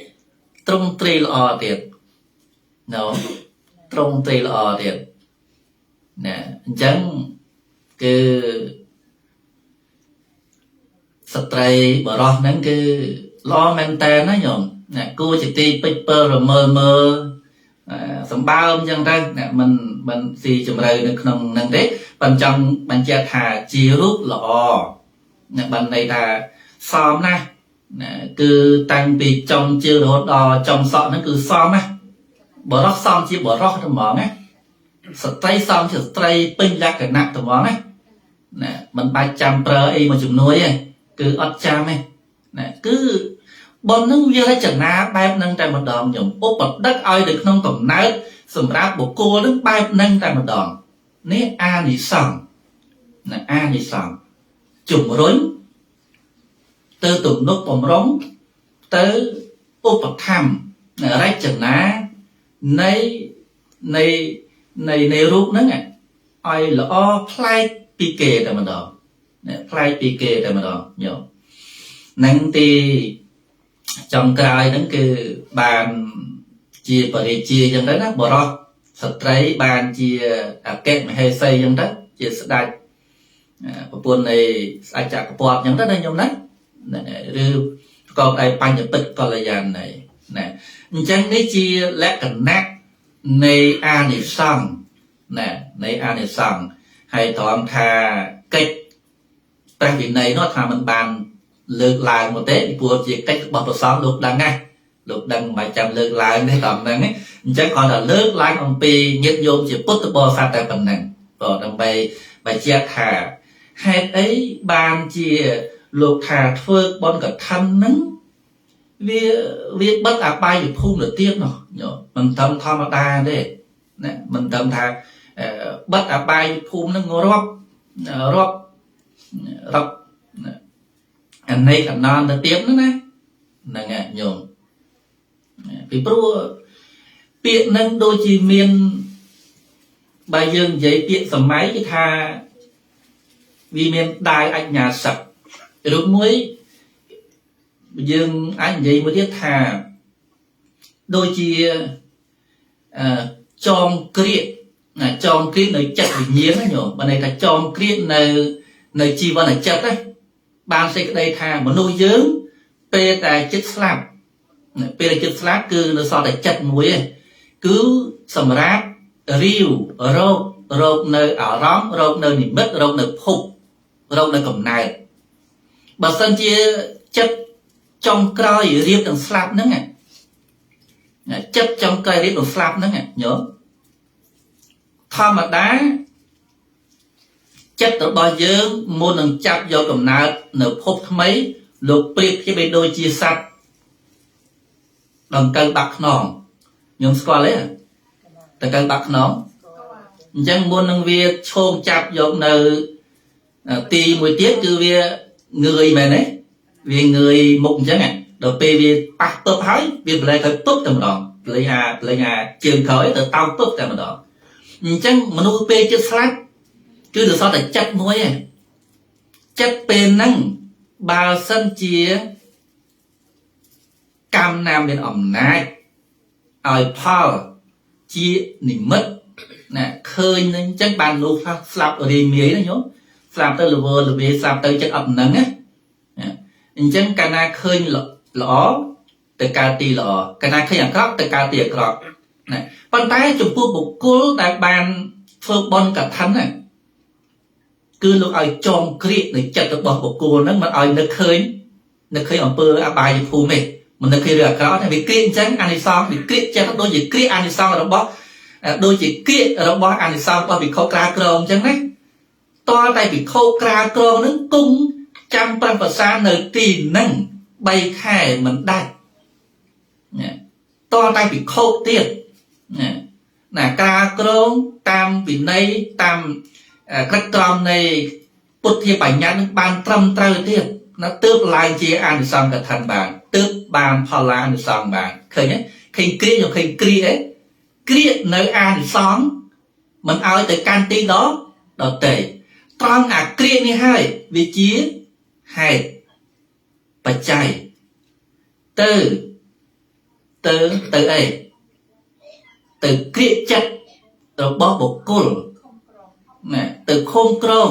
3ត្រង់ទ្រាយល្អទៀតណោះត្រង់ទ្រាយល្អទៀតណាអញ្ចឹងគឺស្ត្រីបរោះហ្នឹងគឺល្អមែនតើណាញោមណាគួរជាទីពេចពើរមើលមើលសម្បើមអញ្ចឹងទៅណាមិនមិនស៊ីជម្រៅនៅក្នុងហ្នឹងទេប៉ុន្តែចង់បញ្ជាក់ថាជារូបល្អណាបានន័យថាសមណាស់ណាគឺតាំងពីចុងជើងរហូតដល់ចុងសក់ហ្នឹងគឺសមណាស់បរោះសមជាបរោះតែហ្មងណាស្ត្រីសមជាស្ត្រីពេញលក្ខណៈតែហ្មងណាណាមិនបាច់ចាំប្រើអីមួយជំនួយទេគឺអត់ចាំទេណាគឺបុណ្យនឹងវារចនាបែបហ្នឹងតែម្ដងខ្ញុំឧបដឹកឲ្យនៅក្នុងកំណើតសម្រាប់បុគ្គលនឹងបែបហ្នឹងតែម្ដងនេះអានិសង្សណាអានិសង្សជំរុញទៅទំនុកបំរុងទៅឧបត្ថម្ភរចនានៃនៃនៃនៃរូបហ្នឹងឲ្យល្អប្លែកពីគេតែម្ដងប្លែកពីគេតែម្ដងញោមនឹងទីចុងក្រោយហ្នឹងគឺបានជាបរិជាអញ្ចឹងទៅណាបរោះស្ត្រីបានជាអគ្គមហេសីអញ្ចឹងទៅជាស្ដេចប្រពន្ធនៃស្ដេចចក្រពត្តិអញ្ចឹងទៅណាញោមណាឬប្រកបដោយបញ្ញពិតកល្យាណីណាអញ្ចឹងនេះជាលក្ខណៈនៃអានិសង្សណានៃអានិសង្សហើយត្រង់ថាកិច្ចព្រះវិន័យនោះថាមិនបានលើកឡើងមកទេពីព្រោះជាកិច្ចរបស់ព្រះសង្ឃលោកដឹងណាលោកដឹងមិនបាច់ចាំលើកឡើងទេតាមហ្នឹងអញ្ចឹងគ្រាន់តែលើកឡើងអំពីញាតិញោមជាពុទ្ធបរិស័ទតែប៉ុណ្ណឹងព្រោះដើម្បីបញ្ជាក់ថាហេតុអីបានជាលោកថាធ្វើបុណ្យកឋិនហ្នឹងវាវាបិទអបាយភូមិទៅទៀតនោះញោមមិនត្រឹមធម្មតាទេណាមិនត្រឹមថាបិទអបាយភូមិហ្នឹងរាប់រាប់រាប់អនេកអនន្តទៅទៀតហ្នឹងណាហ្នឹងហើយញោមពីព្រោះពាក្យហ្នឹងដូចជាមានបើយើងនិយាយពាក្យសម័យគឺថាវាមានដាវអញ្ញាសឹកឬមួយយើងអាចនិយាយមួយទៀតថាដូចជាចងក្រៀកណាចងក្រៀកនៅចិត្តវិញ្ញាណណាញោមបើន័យថាចងក្រៀកនៅនៅជីវនចិត្តណាបានសេចក្តីថាមនុស្សយើងពេលតែចិត្តស្លាប់ពេលតែចិត្តស្លាប់គឺនៅសល់តែចិត្តមួយឯងគឺសម្រាប់រាវរោគរោគនៅអារម្មណ៍រោគនៅនិមិត្តរោគនៅភពរោគនៅកំណើតបើសិនជាចិត្ត ចុងក្រោយរៀបនឹងស្លាប់ហ្នឹងចិត្តចុងក្រោយរៀបនឹងស្លាប់ហ្នឹងញោមធម្មតាចិត្តរបស់យើងមុននឹងចាប់យកកំណើតនៅភពថ្មីលោកប្រៀបធៀបឲ្យដូចជាសត្វដង្កូវបាក់ខ្នងខ្ញុំស្គាល់ទេដង្កូវបាក់ខ្នងអញ្ចឹងមុននឹងវាឈោងចាប់យកនៅទីមួយទៀតគឺវាងើយមែនទេវាងើយមុខអញ្ចឹងដល់ពេលវាប៉ះពឹបហើយវាប្លែកឲ្យពឹបតែម្ដងប្លែកអាជើងក្រោយទៅតោងពឹបតែម្ដងអញ្ចឹងមនុស្សពេលចិត្តស្លាប់គឺទៅសល់តែចិត្តមួយឯងចិត្តពេលហ្នឹងបើសិនជាកម្មណាមានអំណាចឲ្យផលជានិមិត្តណាឃើញនឹងអញ្ចឹងបានមនុស្សខ្លះស្លាប់រាយមាយណាញោមស្លាប់ទៅលវើលវាស្លាប់ទៅចិត្តអត់នឹងណាអញ្ចឹងកាលណាឃើញល្អទៅកើតទីល្អកាលណាឃើញអាក្រក់ទៅកើតទីអាក្រក់ណាប៉ុន្តែចំពោះបុគ្គលដែលបានធ្វើបុណ្យកឋិនណាគឺលោកឲ្យចងក្រៀកនៅចិត្តរបស់បុគ្គលហ្នឹងមិនឲ្យនឹកឃើញអំពើអបាយភូមិទេមិននឹកឃើញរឿងអាក្រក់ទេវាក្រៀកអញ្ចឹងអានិសង្សវាក្រៀកចិត្តដូចជាក្រៀកអានិសង្សរបស់ដូចជាក្រៀករបស់អានិសង្សរបស់វិខុក្រាលក្រងអញ្ចឹងណាតើតែវិខុក្រាលក្រងហ្នឹងគង់ចាំប្រឹក្សានៅទីហ្នឹង3ខែមិនដាច់តើតែវិខុទៀតណាក្រាលក្រងតាមវិន័យតាមក្រឹតក្រមនៃពុទ្ធបញ្ញត្តិនឹងបានត្រឹមត្រូវទៀតណាទើបឡើងជាអានិសង្សកឋិនបានទើបបានផល្លាអានិសង្សបានឃើញទេឃើញក្រៀកយកឃើញក្រៀកឯងក្រៀកនៅអានិសង្សមិនឲ្យទៅកាន់ទីដទៃត្រង់អាក្រៀកនេះហើយវាជាហេតុបច្ច័យទៅទៅទៅអីទៅក្រៀកចិត្តរបស់បុគ្គលណាទៅឃុំក្រង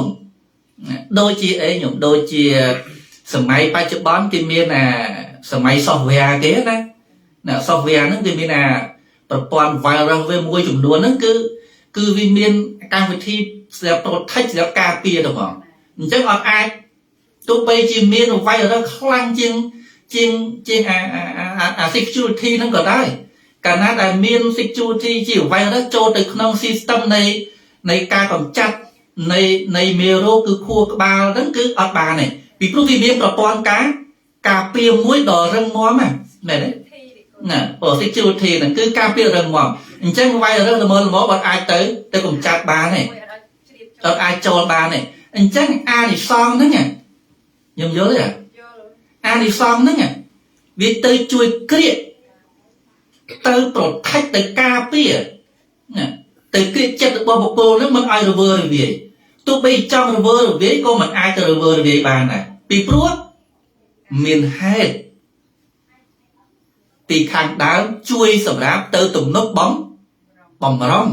ណាដូចជាអីខ្ញុំដូចជាសម័យបច្ចុប្បន្នគេមានអាសម័យ software គេណាណា software ហ្នឹងគេមានអាប្រព័ន្ធ virus វាមួយចំនួនហ្នឹងគឺវាមានកម្មវិធីសម្រាប់ protect សម្រាប់ការពារទៅហ្មងអញ្ចឹងអត់អាចទោះបីជាមាន virus ខ្លាំងជាងជាងជាងអា security ហ្នឹងក៏ដោយកាលណាដែលមាន security ជា virus ចូលទៅក្នុង system នៃការកម្ចាត់នៃមេរោគគឺខួរក្បាលហ្នឹងគឺអត់បានទេពីព្រោះវាមានប្រព័ន្ធការពារមួយដ៏រឹងមាំណាមែនទេណាព្រោះ security ហ្នឹងគឺការពាររឹងមាំអញ្ចឹង virus ល្មមអត់អាចទៅកម្ចាត់បានទេអត់អាចចូលបានទេអញ្ចឹងអានិសង្សហ្នឹងខ្ញុំយល់ទេអានិសង្សហ្នឹងវាទៅជួយក្រៀកទៅ protect ទៅការពារណាទៅក្រៀកចិត្តរបស់បុគ្គលហ្នឹងមិនឲ្យរវើរវាយទោះបីចង់រវើរវាយក៏មិនអាចទៅរវើរវាយបានដែរពីព្រោះមានហេតុពីខាងដើមជួយសម្រាប់ទៅទំនុកបំរុង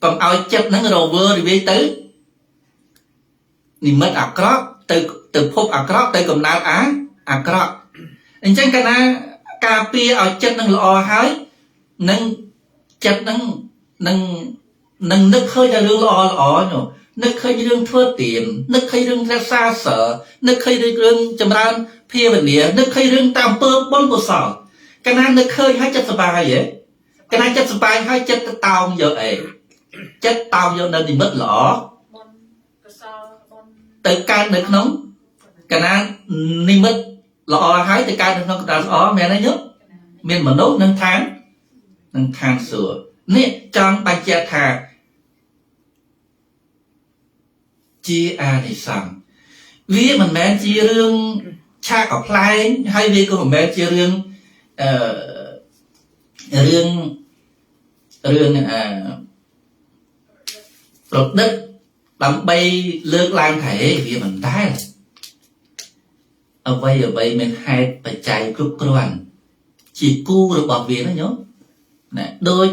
កុំឲ្យចិត្តហ្នឹងរវើរវាយទៅនិមិត្តអាក្រក់ទៅភពអាក្រក់ទៅកំណើតអាក្រក់អញ្ចឹងកាលណាការពារឲ្យចិត្តនឹងល្អហើយនឹងចិត្តនឹងនឹងនឹកឃើញតែរឿងល្អល្អនោះនឹកឃើញរឿងធ្វើទាននឹកឃើញរឿងរក្សាសិលនឹកឃើញរឿងចម្រើនភាវនានឹកឃើញរឿងតាមអំពើបុណ្យកុសលកាលណានឹកឃើញហើយចិត្តសប្បាយហ៎កាលណាចិត្តសប្បាយហើយចិត្តទៅតោងយកអីចិត្តតោងយកនៅនិមិត្តល្អទៅកើតនៅក្នុងកាលណានិមិត្តល្អហើយទៅកើតនៅក្នុងកណ្ដាលល្អមែនទេញោមមានមនុស្សនឹងឋានសួគ៌នេះចង់បញ្ជាក់ថាជាអានិសង្សវាមិនមែនជារឿងឆាកកំប្លែងហើយវាក៏មិនមែនជារឿងរឿងរឿងប្រឌិតដើម្បីលើកឡើងថាវាមិនដែលអ្វីមានហេតុបច្ច័យគ្រប់គ្រាន់ជាគូរបស់វាណាញោមណាដូច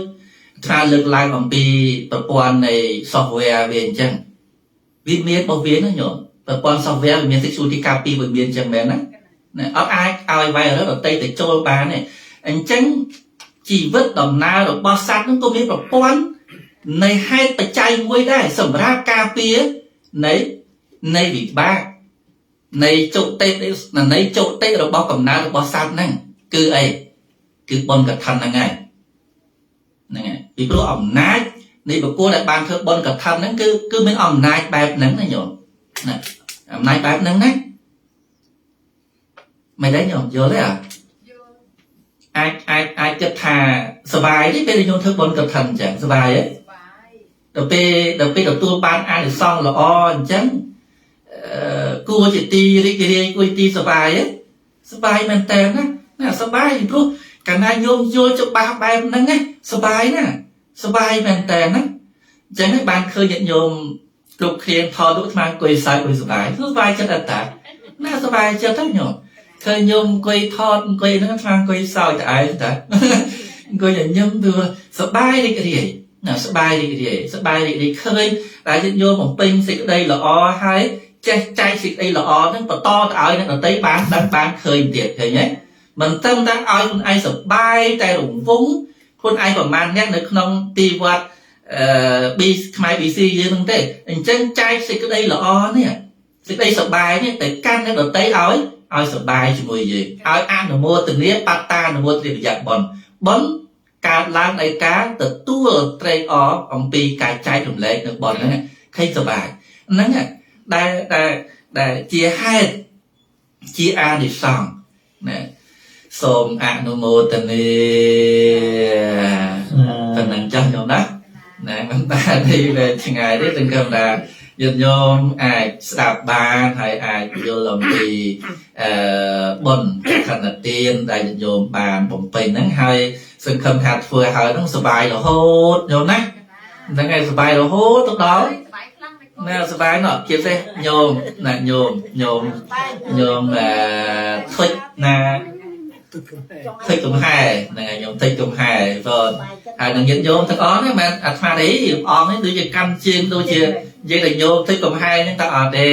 ថាលើកឡើងអំពីប្រព័ន្ធនៃ software វាអញ្ចឹងវាមានរបស់វាណាញោមប្រព័ន្ធ software វាមាន security ការពារវាមានអញ្ចឹងមែនណាណាអត់អាចឲ្យ virus ដទៃទៅចូលបានទេអញ្ចឹងជីវិតដំណើររបស់សត្វហ្នឹងក៏មានប្រព័ន្ធនៃហេតុបច្ច័យមួយដែរសម្រាប់ការពារនៃវិបាក នៃជុតិនៃជុតិរបស់កំណើតរបស់សត្វហ្នឹងគឺអីគឺបុណ្យកឋិនហ្នឹងហើយហ្នឹងហើយពីព្រោះអំណាចនៃបុគ្គលដែលបានធ្វើបុណ្យកឋិនហ្នឹងគឺមានអំណាចបែបហ្នឹងណាញោមណាអំណាចបែបហ្នឹងណាមិនដែរញោមយល់ទេអ่ะអាចអាចអាចគិតថាសบายទេពេលញោមធ្វើបុណ្យកឋិនអញ្ចឹងសบายទេដល់ពេលទទួលបានអានិសង្សល្អអញ្ចឹងគួរជាទីរីករាយគួរទីសบายទេសบายមែនតើណាណាសบายព្រោះកាលណាញោមយល់ច្បាស់បែបហ្នឹងណាសบายណាសบายមែនតើណាអញ្ចឹងហើយបានឃើញញាតិញោមគ្រប់គ្នាថតរូបអាត្មាអង្គុយសើចអង្គុយសบายសบายចិត្តអត់តាណាសบายចិត្តហ្នឹងញោមឃើញញោមអង្គុយថតអង្គុយហ្នឹងអាត្មាអង្គុយសើចតែឯងតាអង្គុយញញឹមព្រោះសบายរីករាយណាសบายរីករាយសบายរីករាយឃើញតែញាតិញោមបំពេញសេចក្តីល្អហើយចេះចែកសេចក្តីល្អហ្នឹងបន្តទៅឲ្យអ្នកដទៃបានដឹងបានឃើញទៀតឃើញទេមិនត្រឹមតែឲ្យខ្លួនឯងសប្បាយតែរង្វង់ខ្លួនឯងប្រមាណអ្នកនៅក្នុងទីវត្តអឺ B ខ្មែរ BC យើងហ្នឹងទេអញ្ចឹងចែកសេចក្តីល្អនេះសេចក្តីសប្បាយនេះទៅកាន់អ្នកដទៃឲ្យសប្បាយជាមួយយើងឲ្យអនុមោទនាបត្តានុមោទនាប្រយ័ត្នបុណ្យបុណ្យកើតឡើងដោយការទទួលត្រេកអរអំពីការចែករំលែកនៅបុណ្យហ្នឹងឃើញសប្បាយហ្នឹងដែលដែលដែលជាហេតុជាអានិសង្សណាសូមអនុមោទនាប៉ុណ្ណឹងចាស់ញោមណាណាមិនបានទេវែងឆ្ងាយទេសង្ឃឹមថាញាតិញោមអាចស្ដាប់បានហើយអាចយល់អំពីបុណ្យខណ្ឌទានដែលញាតិញោមបានបំពេញហ្នឹងហើយសង្ឃឹមថាធ្វើហើយហ្នឹងសប្បាយរហូតញោមណាហ្នឹងហើយសប្បាយរហូតទៅដល់ណាសប្បាយណោះជាពិសេសញោមណាញោមញោមញោមធុចណាធុចកំហែហ្នឹងហើយញោមធុចកំហែបងហើយនឹងញាតិញោមទាំងអស់ហ្នឹងមិនអាត្មាទេអង្គនេះដូចជាកម្មជើងដូចជានិយាយតែញោមធុចកំហែហ្នឹងតើអត់ទេ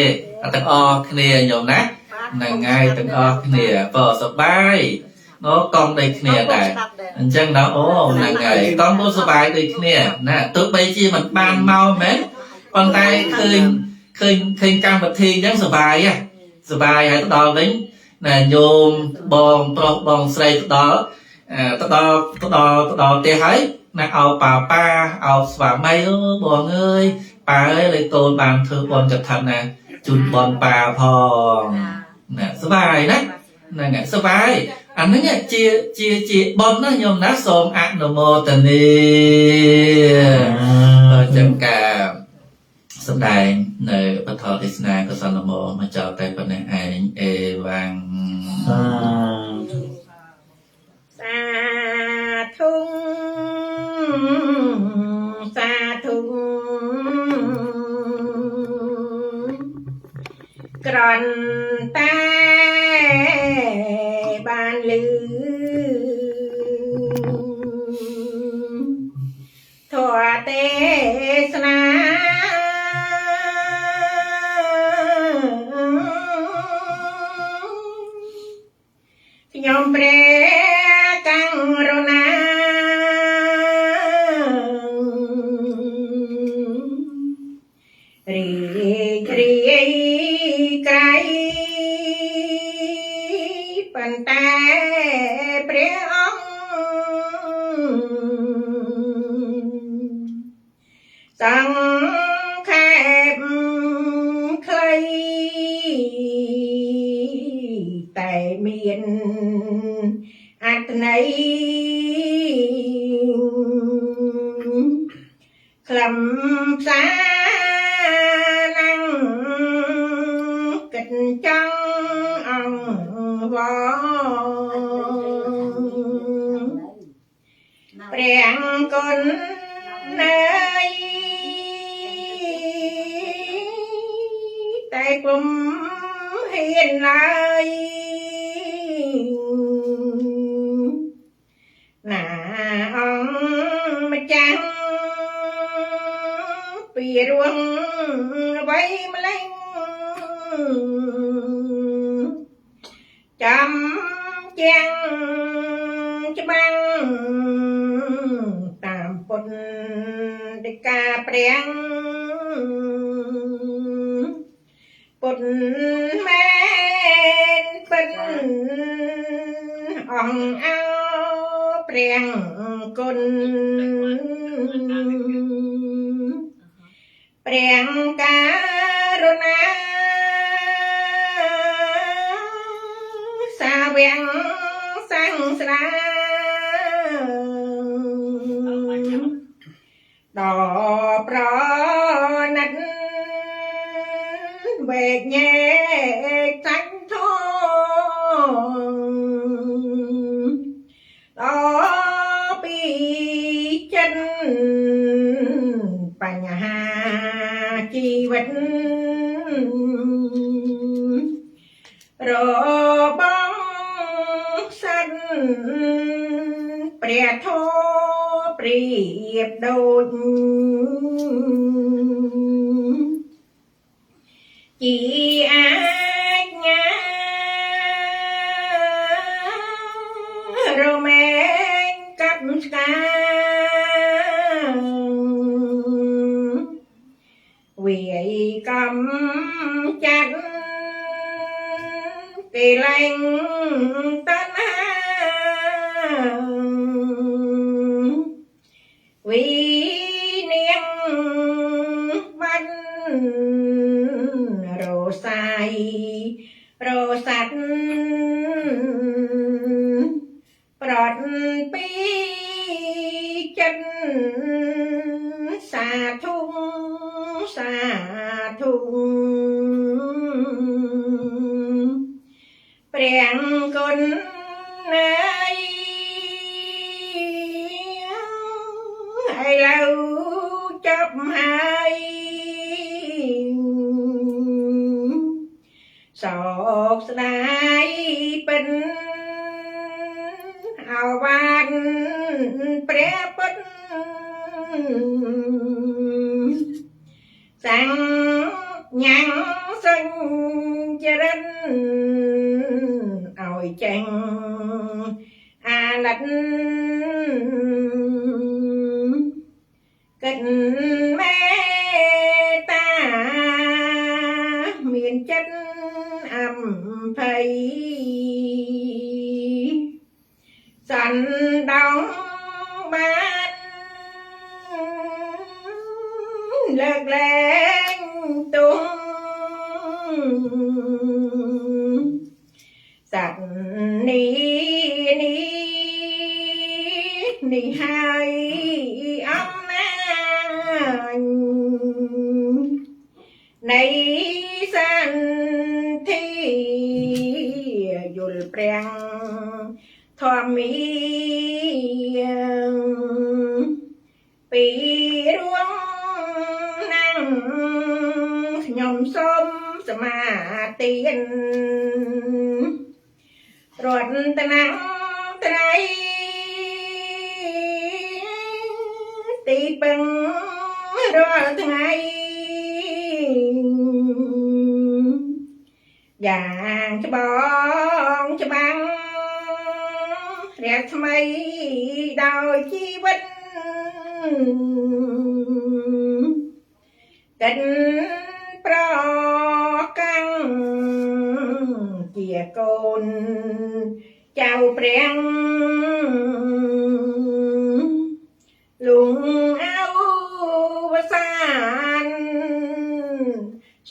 ទាំងអស់គ្នាញោមណាហ្នឹងហើយទាំងអស់គ្នាបងសប្បាយណូកង់ដូចគ្នាដែរអញ្ចឹងដល់អូហ្នឹងហើយកង់ក៏សប្បាយដូចគ្នាណាទោះបីជាមិនបានមកមែនប៉ុន្តែឃើញឃើញឃើញកម្មវិធីអញ្ចឹងសប្បាយហ៎សប្បាយហើយទៅដល់វិញណាញោមបងប្រុសបងស្រីទៅដល់ទៅដល់ទៅដល់ទៅដល់ផ្ទះហើយណាអោប៉ាប៉ាអោស្វាមីអូបងអើយប៉ាអើយលេកូនបានធ្វើបុណ្យកឋិនណាជូនបុណ្យប៉ាផងណាសប្បាយណាហ្នឹងហើយសប្បាយអាហ្នឹងជាជាជាបុណ្យណាញោមណាសូមអនុមោទនាអញ្ចឹងការសម្ដែងនៅពធទេសនាកុសលមោមកចោលតែប៉ុណ្ណេះឯងអេវ៉ាំងសាធុសាធុសាធុក្រន់តែបានលឺធម៌ទេសនាខ្ញុំព្រះករុណារីករាយក្រៃប៉ុន្តែព្រះអង្គសង្ខេបខ្លីតែមានអត្ថន័យខ្លឹមសារណាំងគិតចង់អង្គវព្រះគុណណើយតែគុំហ៊ានឡើយណាអង្គម្ចាស់ពីរួងអ្វីម្លេះចាំជាងច្បាំងតាមពុទ្ធដីកាព្រះពុទ្ធមែ អង្គអោព្រះគុណព្រះករុណាសាវំសង្ស្រាដ៏ប្រណិតវែកញែកសាច់ធំដល់ពីចិត្តបញ្ហាជីវិតរបស់សត្វព្រះធម៌ប្រៀបដូចជាអាជ្ញារមែងកាប់ឆ្កាវាយកំចាត់គេលែងតណ្ហាវីនាងបាត់រសាយរសាត់ប្រត់ពីចិត្តសាធុសាធុព្រះគុណណៃឥឡូវចប់ហើយសោកស្ដាយពិនអវាទព្រះពុទ្ធសញ្ញំសញ្ចរិនឲ្យចេញអាណិតគិតមេត្តាមានចិត្តអំភ័យសណ្ដោងបានលើកលែងទុំសត្វនេះនេះនេះហើយអំណាចនៃសន្តិយល់ព្រះធម្មាពីរួងណាំងខ្ញុំសូមសមាទានរតនត្រ័យទីពឹងរាល់ថ្ងៃយ៉ាងច្បងច្បាំងរះថ្មីដោយជីវិតកិនប្រកាំងជាកូនចៅព្រះលងអវសាន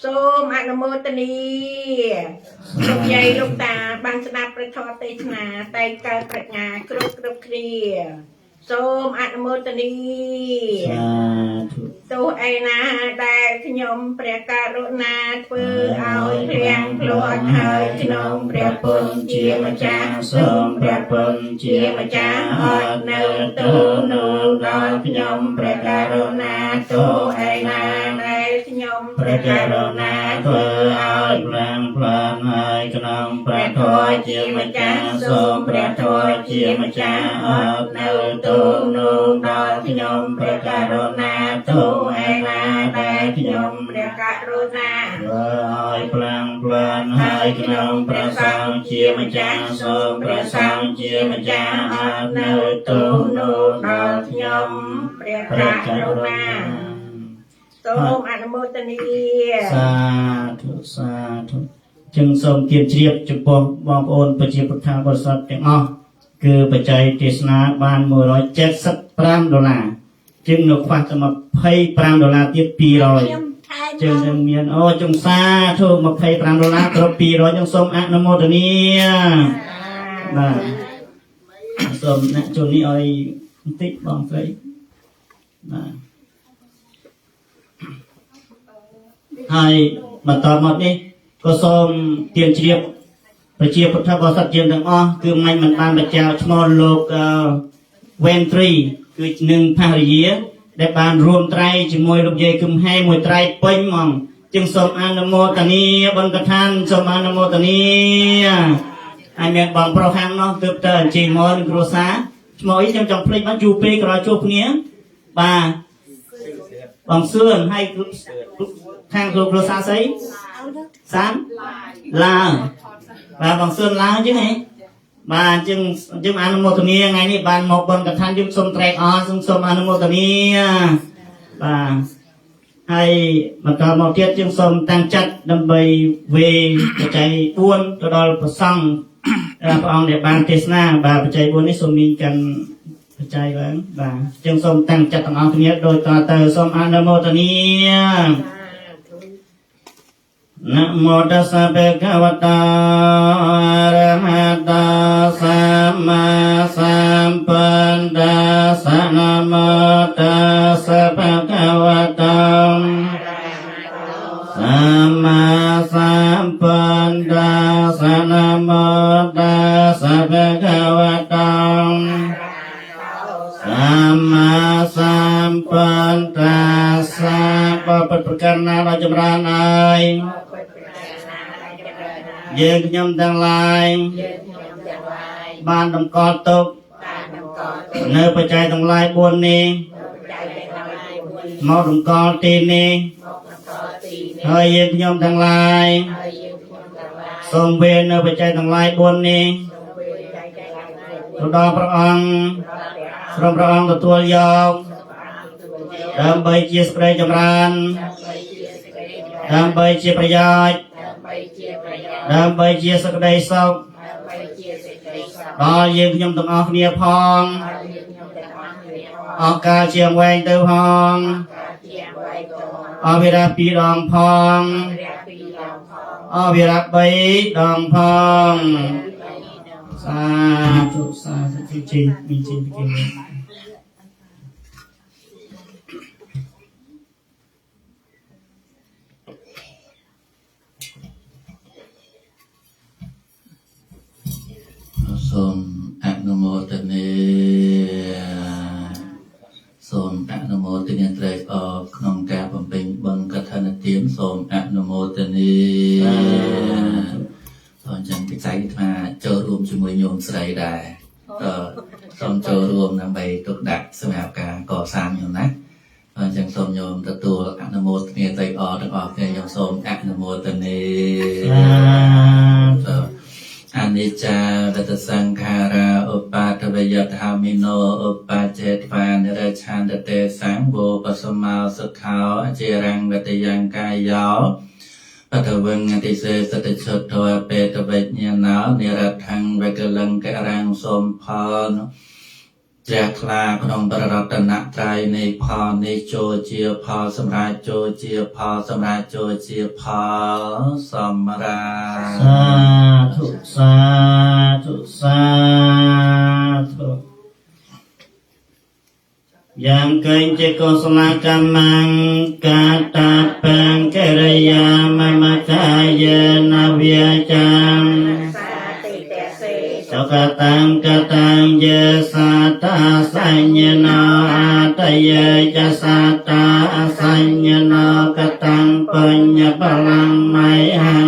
សូមអនុមោទនាលោកយាយលោកតាបានស្ដាប់ព្រះធម៌ទេសនាតែងកើតប្រាជ្ញាគ្រប់គ្រប់គ្នាសូមអនុមោទនា សាធុ ទោះឯណាដែលខ្ញុំព្រះករុណាធ្វើឲ្យភ្លៀងភ្លាត់ហើយក្នុងព្រះពុទ្ធជាម្ចាស់ សូមព្រះពុទ្ធជាម្ចាស់អត់នៅទូនោះដល់ខ្ញុំព្រះករុណាទោះឯណា ដែលខ្ញុំ ព្រះករុណាធ្វើឲ្យភ្លៀងភ្លាត់ហើយក្នុងព្រះធម៌ជាម្ចាស់សូមព្រះធម៌ជាម្ចាស់អត់នៅទូនោះដល់ខ្ញុំព្រះករុណាទោះឯណាដែលខ្ញុំ ព្រះករុណា ធ្វើឲ្យភ្លាំងភ្លានហើយក្នុងព្រះសង្ឃជាម្ចាស់សូមព្រះសង្ឃជាម្ចាស់អត់នៅទូនោះដល់ខ្ញុំ ព្រះ ព្រះ ក ករុ រុណា ណា សូមអនុមោទនា សាធុសាធុ ចឹងសូមគៀបជ្រាបចំពោះបងប្អូនប្រជាពុទ្ធាបរិស័ទទាំងអស់គឺបច្ច័យទេសនាបាន175ដុល្លារជាងនៅខ្វះតែ25ដុល្លារទៀត200ជាងនឹងមានអូចុងសាធុ25ដុល្លារគ្រប់200ចឹងសូមអនុមោទនាបាទសូមអ្នកជននេះឲ្យបន្តិចបងស្រីបាទហើយបន្តមកនេះក៏សូមទានជ្រាបប្រជាពុទ្ធបរិស័ទយើងទាំងអស់គឺមិនមិនបានបញ្ចៅឈ្មោះលោកវ៉េនទ្រីគឺនឹងភរិយាដែលបានរួមត្រៃជាមួយលោកយាយគឹមហែមួយត្រៃពេញហ្មងជាងសូមអនុមោទនាបុណ្យកថាសូមអនុមោទនាហើយមានបងប្រុសខាងនោះទើបទៅអញ្ជើញមកនឹងគ្រួសារឈ្មោះអីខ្ញុំចង់ភ្លេចបានយូរពេកក្រោយជួបគ្នាបាទបងសឿនហើយខាងគ្រួសារស្អីសានឡាបាទបងសឿនឡាអញ្ចឹងហ៎បាទអញ្ចឹងយើងអនុមោទនាថ្ងៃនេះបានមកបុណ្យកថាយើងសូមត្រេកអរសូមអនុមោទនាបាទហើយបន្តមកទៀតយើងសូមតាំងចិត្តដើម្បីវេបច្ច័យ4ទៅដល់ព្រះសង្ឃព្រះអង្គដែលបានទេសនាបាទបច្ច័យ4នេះសូមមានកាន់បច្ច័យឡើងបាទយើងសូមតាំងចិត្តទាំងអស់គ្នាដោយតទៅសូមអនុមោទនា นะโมตัสสะภะคะวะโตอะระหะโตสัมมาสัมพุทธัสสะนะโมตัสสะภะคะวะโตสัมมาสัมพุทธัสสะนะโมตัสสะภะคะวะโตสัมมาสัมพุทธัสสะបបិទ្ធប្រកាសណាដល់ចម្រើនហើយយើងខ្ញុំទាំងឡាយបានតម្កល់ទុកនៅបច្ច័យទាំងឡាយ4នេះមកតម្កល់ទីនេះហើយយើងខ្ញុំទាំងឡាយសូមវេននៅបច្ច័យទាំងឡាយ4នេះទៅដល់ព្រះអង្គសូមព្រះអង្គទទួលយកដើម្បីជាសេចក្តីចម្រើនដើម្បីជាប្រយោជន៍ដើម្បីជាសេចក្តីសុខដល់យើងខ្ញុំទាំងអស់គ្នាផងអង្ការជាងវែងទៅផងអវិរៈពីរដងផងអវិរៈ3ដងផងសាធុសាធុជីមានជីពីគេ សូមអនុមោទនាសូមអនុមោទនាត្រេកអរក្នុងការបំពេញបុណ្យកឋិនទានសូមអនុមោទនាអញ្ចឹងពិសីថាចូលរួមជាមួយញោមស្រីដែរសូមចូលរួមដើម្បីទុកដាក់សម្រាប់ការកសាងញោមណាអញ្ចឹងសូមញោមទទួលអនុមោទនាត្រេកអរទាំងអស់គ្នាញោមសូមអនុមោទនាអនិច្ចាវតសង្ខារាឧបាទវយធម្មិណោឧបចេត្វានិរឆន្ទទេសង្វោបសមោសុខោអចិរង្វតយង្កាយោបតវងអតិសេសតិឈុតោអបេតវិញ្ញាណោនិរថੰវកលង្ករੰសូមផលជ្រះថ្លាក្នុងព្រះរតនត្រ័យនៃផលនេះចូលជាផលសម្រាប់ចូលជាផលសម្រាប់ចូលជាផលសម្រាប់ សាធុសាធុសាធុយ៉ាងកេញជាកុសលកម្មងកាតាបង្កិរិយាមមកាយនវាចាំសកតាំកតាំយេសតាសញ្ញណោអតយេចសតាសញ្ញណោកតាំបញ្ញបលំមៃហੰ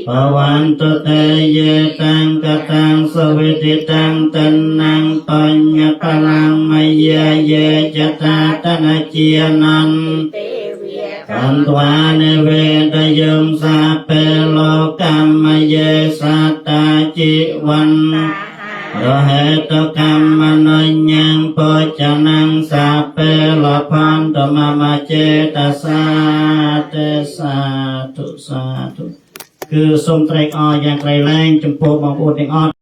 ភវន្តតេយេតាំកតាំសវិទិតាំតនੰបញ្ញបលំមយាយេចតាតនជានੰអន្តវានិវេតយំសាពេលោកកម្មយេសតាជីវੰរហេតកម្មនញ្ញងបច្ចនੰសាពេលផន្តមមចេតសាទេសាធុសាធុ គឺសូមត្រេកអរយ៉ាងក្រៃលែងចំពោះបងប្អូនទាំងអស់។